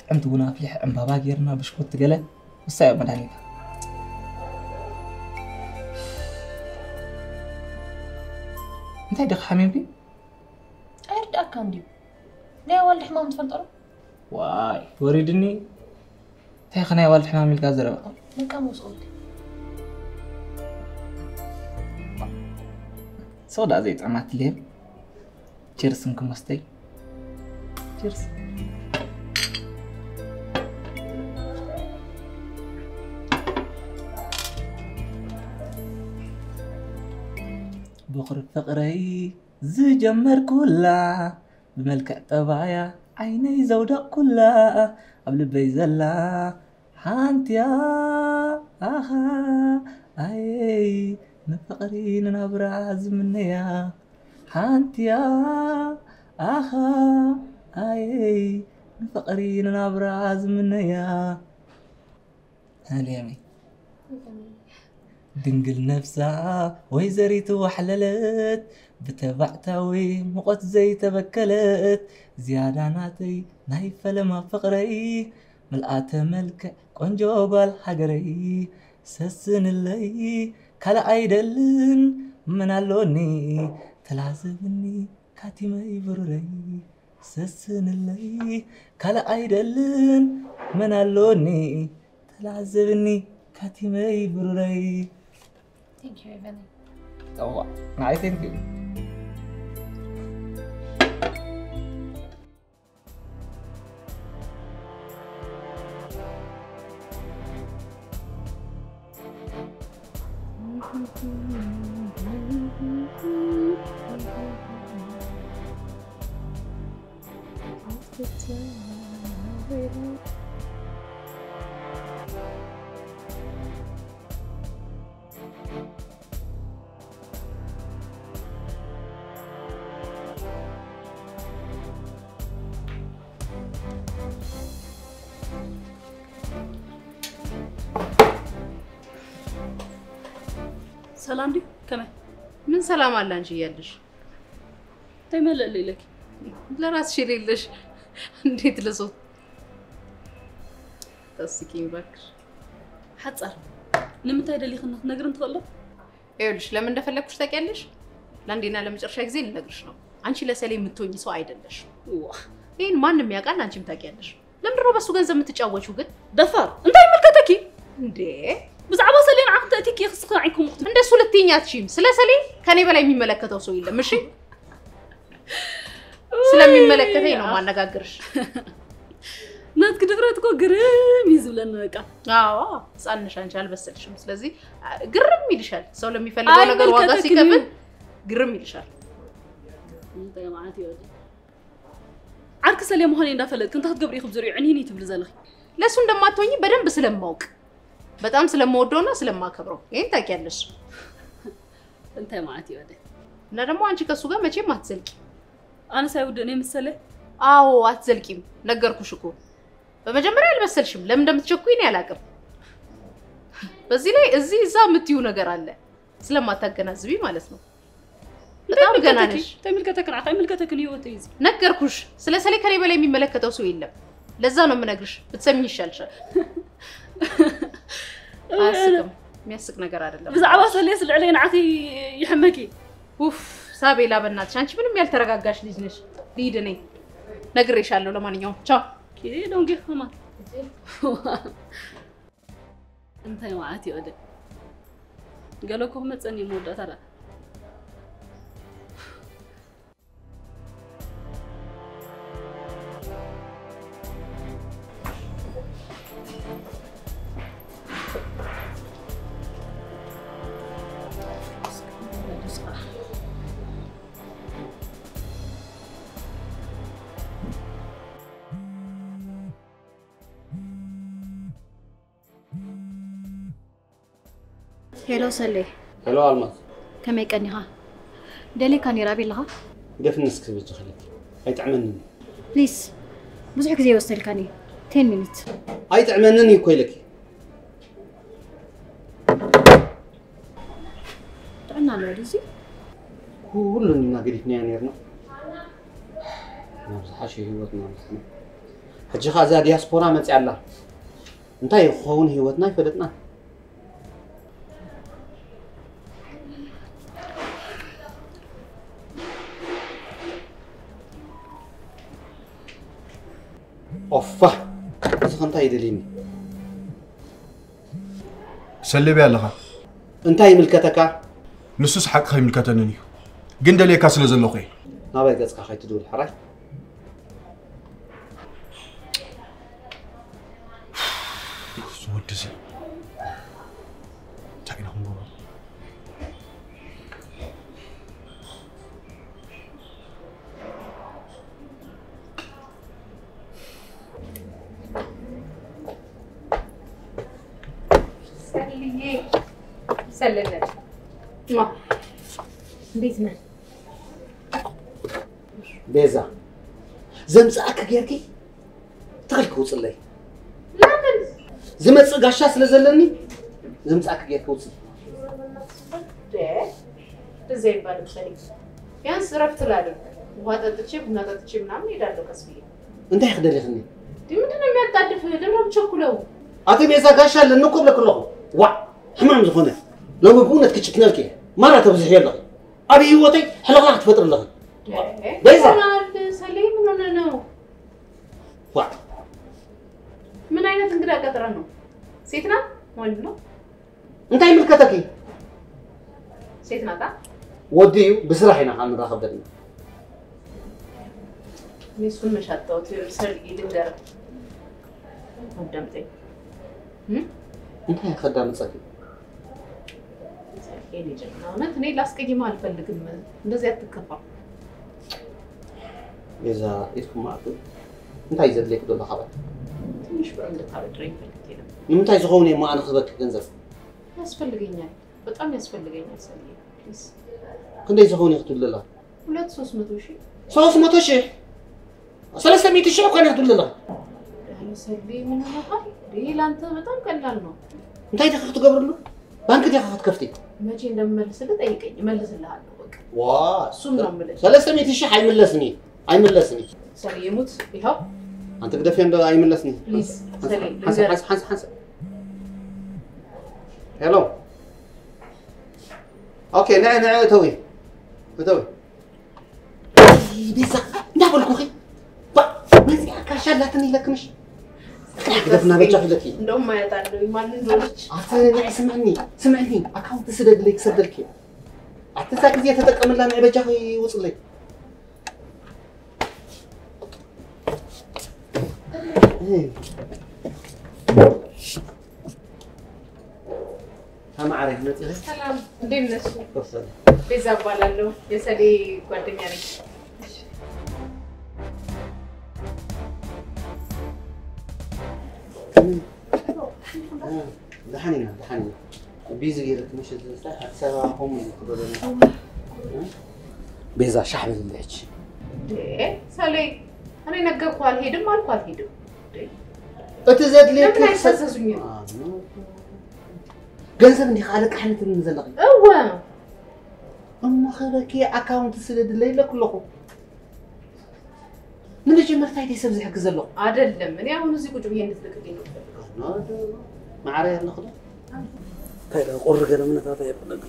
ጥዕምቲ ቡን ኣፍሊሐ ዕምባባ ጌርና ብሽኮቲ ገለ ውሳዮ መድሃኒት። እንታይ ዲኺ ሓሚምኪ? ኣይርድኣካን ድዩ? ናይ ኣዋልድ ሕማም ትፈልጦ ዶ? ዋይ ወሪድኒ። እንታይ ኸ ናይ ኣዋልድ ሕማም ኢልካ ዘረባ? ለቃም ወስኦ ወዲ። ሶዳ ዘይጥዕማት ሌም። ቺርስ እንክመስተይ። ቺርስ። ቦኽሪ ፍቕረይ ዝጀመርኩላ ብመልክዕ ጠባያ ዓይነይ ዘውደቕኩላ ኣብ ልበይ ዘላ ሓንቲያ ኣኻ ኣየይ ንፍቕሪ ንናብራ ዝምነያ ሓንቲያ ኣኻ ኣየይ ንፍቕሪ ንናብራ ዝምነያ ሃልያመይ ድንግል ነፍሳ ወይዘሪት ዋሕለለት፣ ብተባዕታዊ ሙቐት ዘይተበከለት፣ ዝያዳ ናተይ ናይ ፈለማ ፍቕረይ፣ ምልኣተ መልክዕ ቆንጆ ጓል ሃገረይ፣ ሰስንለይ ካልእ ኣይደልን መን ኣሎኒ፣ ተላዘብኒ ካቲመይ ብሩረይ፣ ሰስንለይ ካልእ ኣይደልን መን ኣሎኒ፣ ተላዘብኒ ካቲመይ ብሩረይ። Thank you, Evelyn. እዋ ንዓይ thank you። ሰላም ድዩ? ከመይ? ምን ሰላም አለ አንቺ እያለሽ? እንታይ መለለ ኢለኪ? ለራስሽ የሌለሽ እንዴት ለሰው ታስቂኝ እባክሽ። ሓጻር ንምንታይ ደሊኽና ክትነግርን ትኽእሎ? ይኸውልሽ ለምን እንደፈለግኩሽ ታውቂያለሽ? ለአንዴና ለመጨረሻ ጊዜ ልነግርሽ ነው። አንቺ ለሰሌ የምትሆኝ ሰው አይደለሽ። ዋ ይህን ማንም ያውቃል፣ አንቺም ታውቂያለሽ። ለምንድን ነው በሱ ገንዘብ የምትጫወቹ ግን? ደፋር እንታይ ይምልከተኪ? እንዴ ብዛዕባ ሰሌ ንዓኺ ተእቲኪ ክስኺ ንዓይ ከምኡ ክትብሊ እንደሱ ልትይኝ አትችይም። ስለ ሰሌ ከኔ በላይ የሚመለከተው ሰው የለም። እሺ ስለሚመለከተኝ ነው ማነጋግርሽ። ናትኪ ድፍረት እኮ ግርም እዩ ዝብለኒ በቃ። አዎ ህፃን ነሽ አንቺ አልበሰልሽም። ስለዚህ ግርም ይልሻል። ሰው ለሚፈልገው ነገር ዋጋ አይመልከተክንም። ሲከፍል ግርም ይልሻል። እንታይ ማለት እዩ? ዓርኪ ሰሌ ምዃነይ እንዳፈለጥኪ እንታይ ክትገብሪ ኢኹም ዝሪኡ ዕንይንይ ትብሊ ዘለኺ? ለእሱ እንደማትሆኚ በደንብ ስለማውቅ በጣም ስለምወደውና ስለማከብረው ይሄን ታውቂያለሽ። እንታይ ማለት እዩ ወደ እና ደግሞ አንቺ ከእሱ ጋር መቼም አትዘልቂ። ኣነስ ኣይውድእን እየ ምስ ሰሌ? አዎ አትዘልቂም። ነገርኩሽ እኮ በመጀመሪያ አልበሰልሽም። ለምን እንደምትቸኩይ እኔ አላውቅም። በዚህ ላይ እዚህ እዛ የምትዩ ነገር አለ ስለማታገናዝቢ ማለት ነው። በጣም ገና ነሽ። ተምልከተክን ዓኻ ይምልከተክን ህይወት እዩ። ነገርኩሽ ስለ ሰሌ ከኔ በላይ የሚመለከተው ሰው የለም። ለዛ ነው የምነግርሽ ብትሰሚኝ ይሻልሻል። አያስቅም። የሚያስቅ ነገር አይደለም። ብዛዕባ ሰሌ ስለ ዕለይ ንዓኺ ይሕመኪ። ኡፍ ሳቤላ በእናትሽ አንቺ ምንም ያልተረጋጋሽ ልጅ ነሽ። ልሂድ እኔ ነግሬሻለሁ። ለማንኛውም ቻው። ኪዲ ዶንጊ ኸማ እንታይ ማለት እዩ ወደ ገለ እኮ ክመፀኒ እዩ መወዳእታ ደኣ። ሄሎ ሰሌ፣ ሄሎ ኣልማዝ፣ ከመይ ቀኒኻ? ደሊካ ነይረ፣ ኣበይ ኣለኻ? ግደፍኒ እስኪ በጃኺ ኢለኪ። ኣይጥዕመንን። ፕሊስ፣ ብዙሕ ግዜ ይወስደልካኒ። ቴን ሚኒት። ኣይጥዕመንን እዩ እኮ ኢለኪ። ጥዕና ኣለዎ ድዩ እዚ? ኩሉ እንዲና ገዲፍናዮ ነይርና። ናብ ዝሓሸ ህይወትና መፂና። ሕጂ ኸዓ እዛ ዲያስፖራ መፂኣ ኣላ። እንታይ ክኸውን ህይወትና ኣይፈለጥናን። ኦፋ፣ እዚ ኸ እንታይ እዩ ደልዩኒ? ሰሌ ኣበይ ኣለኻ? እንታይ ይምልከተካ? ንሱስ ሓቅኻ ኣይምልከተንን እዩ፣ ግን ደልየካ ስለ ዘለኹ እየ። ናባይ ገጽካ ከይትድውል ሕራይ። እዚ ወዲ እዚ እንታይ ኢና ክንገብሮ? ሰልዬ፣ ሰልነት። እንዴት ነህ? ቤዛ፣ ዘምጽኣኪ ጌርኪ ትኽል ክውጽለይ። ለምን? ዝመጽእ ጋሻ ስለ ዘለኒ ዘምጽኣኪ ጌርኪ ውጽእ። እንዴ? እንደዚህ አይባልም ሰሊም። ቢያንስ እረፍት ላድርግ። ውሃ ጠጥቼ፣ ቡና ጠጥቼ ምናምን እሄዳለሁ ቀስ ብዬ። እንታይ ክደሊኽኒ? እንዴ፣ ምንድን ነው የሚያጣድፍ? ለምን ነው የምቸኩለው? ኣቲ ቤዛ ጋሻ ኣለኒ እኮ ብለክ ኣለኹ። ዋ ሕማም ዝኾነ ሎሚ ብእውነት ክጭክነልክ እየ። ማራ ተብዝሕ ኣለኺ ኣብ ህይወተይ ሕልኽላኽ ትፈጥሪ ኣለኺ። ቤዛ! ይሆናል ሰሊም፣ ምን ሆነ ነው? ዋ ምን አይነት እንግዳ ቀጥረ ነው? ሴት ናት? ወንድ ነው? እንታይ ይምልከተኪ? ሴት ናታ? ወዲ እዩ ብስራሕ ኢና ካብ ንራኸብ ደልና። እኔ እሱን መሻጣሁት ሰልጊ ልንገር አዳምጠኝ። እንታይ ከዳምፀኪ? የኔ ጀግና፣ እውነት እኔ ላስቀይም አልፈልግም። እንደዚህ አትከፋ። ቤዛ ኢድኩም ማዕቱ እንታይ ዘድልየክ ዘሎ ካባት? ትንሽ ብር እንድታበድረኝ ፈልጌ ነው። ንምንታይ ዝኸውን እየ ኣነ ክህበኪ ገንዘብ? ያስፈልገኛል፣ በጣም ያስፈልገኛል ሰልዬ፣ ፕሊዝ። ክንደይ ዝኸውን እየ ክትብለላ? ሁለት ሶስት መቶ ሺህ። ሶስት መቶ ሺህ? ሰለስተ ሚእቲ ሺህ እኳ እየ ክትብለላ። ዳኒ ሰልዬ፣ ምን ሆነሃል? ይሄ ለአንተ በጣም ቀላል ነው። እንታይ ዲኺ ክትገብርሉ? ባንክ ዲኻ ክትከፍቲ? መቼ እንደምመልስልህ ጠይቀኝ፣ እመልስልሃለሁ። በቃ ዋ እሱም ነው የምልህ። ሰለስተ ሚእቲ ሺህ ኣይምለስኒ፣ ኣይምለስኒ። ሰልዬ ሙት፣ ይኸው። ኣንቲ ግደፍዮ እንዶ ኣይምለስኒ። ፕሊዝ ሰልዬ፣ ሓንሳ ልንገርህ። ሓንሳ ሓንሳ ሓንሳ። ሄሎ ኦኬ፣ ንዐ ንዐ እተዊ እተዊ። ቤዛ እንዳበልኩኺ ባ መዚኣ ካሻ ኣላትኒ ኢለክምሽ። ግደፍና በጃ ኢለኪ። እንደውም አያታለሁ ማን እንደሆነች። ኣቲ ንዐ ስምዕኒ ስምዕኒ ኣካውንት ስደድለይ ክሰደልኪ። ኣቲ እዛ ግዜ ተጠቀምላ ንዐ በጃኺ ውፅለይ። ተማዕረ መፂኺ? ሰላም፣ እንዴት ነሽ? ወሰደ። ቤዛ እባላለሁ፣ የሰሌ ጓደኛ ነኝ። ደሓን ኢና ደሓን ኢና። ቢዚ ገይረክ ምሽ ዝስታይ ኣዲስ ኣበባ ከምኡ እዩ ክበለና። ቤዛ ሻሕ በልልኝ ሕጂ። እንዴ ሰሌ፣ እኔ ነገርኩህ አልሄድም አልኩ አልሄድም። እቲ ዘድልየክ ለምን አይታዘዙኝም? ገንዘብ እንዲኻ ኣለቃሕኒ ትብልኒ ዘለኺ? እወ። እሞ ኸበኪ ኣካውንት ስደድለይ ኢለኩ ኣለኹ። ንመጀመርታ ኢደይ ሰብ ዝሕግዝ ኣለኹ። አይደለም፣ እኔ አሁን እዚህ ቁጭ ብዬ እንድትልክልኝ ነው የምፈልገው። ማዕረ ኣለኹ ዶ? እንታይ ኢለ ቁሪ ገለ ምነታት ኣይብለኒ።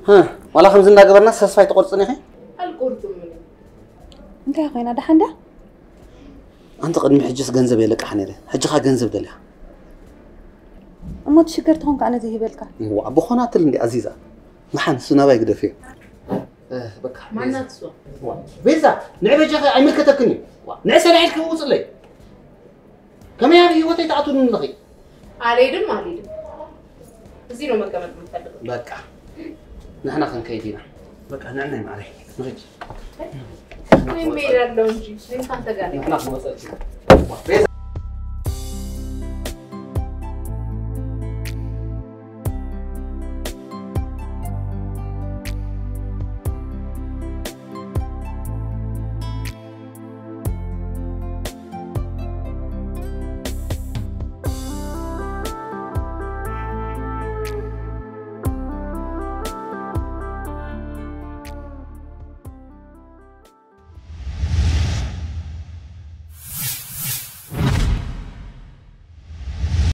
ሃ፣ ዋላ ከምዚ እንዳገበርና ተስፋ ኣይትቆርፅን ኢኺ? አልቆርጥም እኔ። እንታይ ኮይና ደሓን ድያ? ኣንቲ ቅድሚ ሕጅስ ገንዘብ የለቅሓ ነይረ፣ ሕጂ ኸ ገንዘብ ደልያ? እሞ ትሽገር ትኾን ከዓ ነዚ ይበልካ። ዋ ብኾናትል እንዲ ኣዚዛ። መሓን እሱ ናባይ ግደፍዮ። በቃ ማናት እሷ? ቤዛ ንዕ በጃ ኣይምልከተክን እዩ። ንዕ ሰላሕ ኢልክ ውፅለይ። ከመይ ኣብ ህይወተይ ትኣትውኒ ኣለኺ? አልሄድም አልሄድም። እዚህ ነው መቀመጥ የምፈልገው። በቃ ንሕና ክንከይድ ኢና። በቃ ንዕናይ ማዕረይ ንኽድ። እኔም እሄዳለሁ እንጂ እኔም ካንተ ጋር ነኝ። ንሕና ክንወፀልኪ ኢና። ቤዛ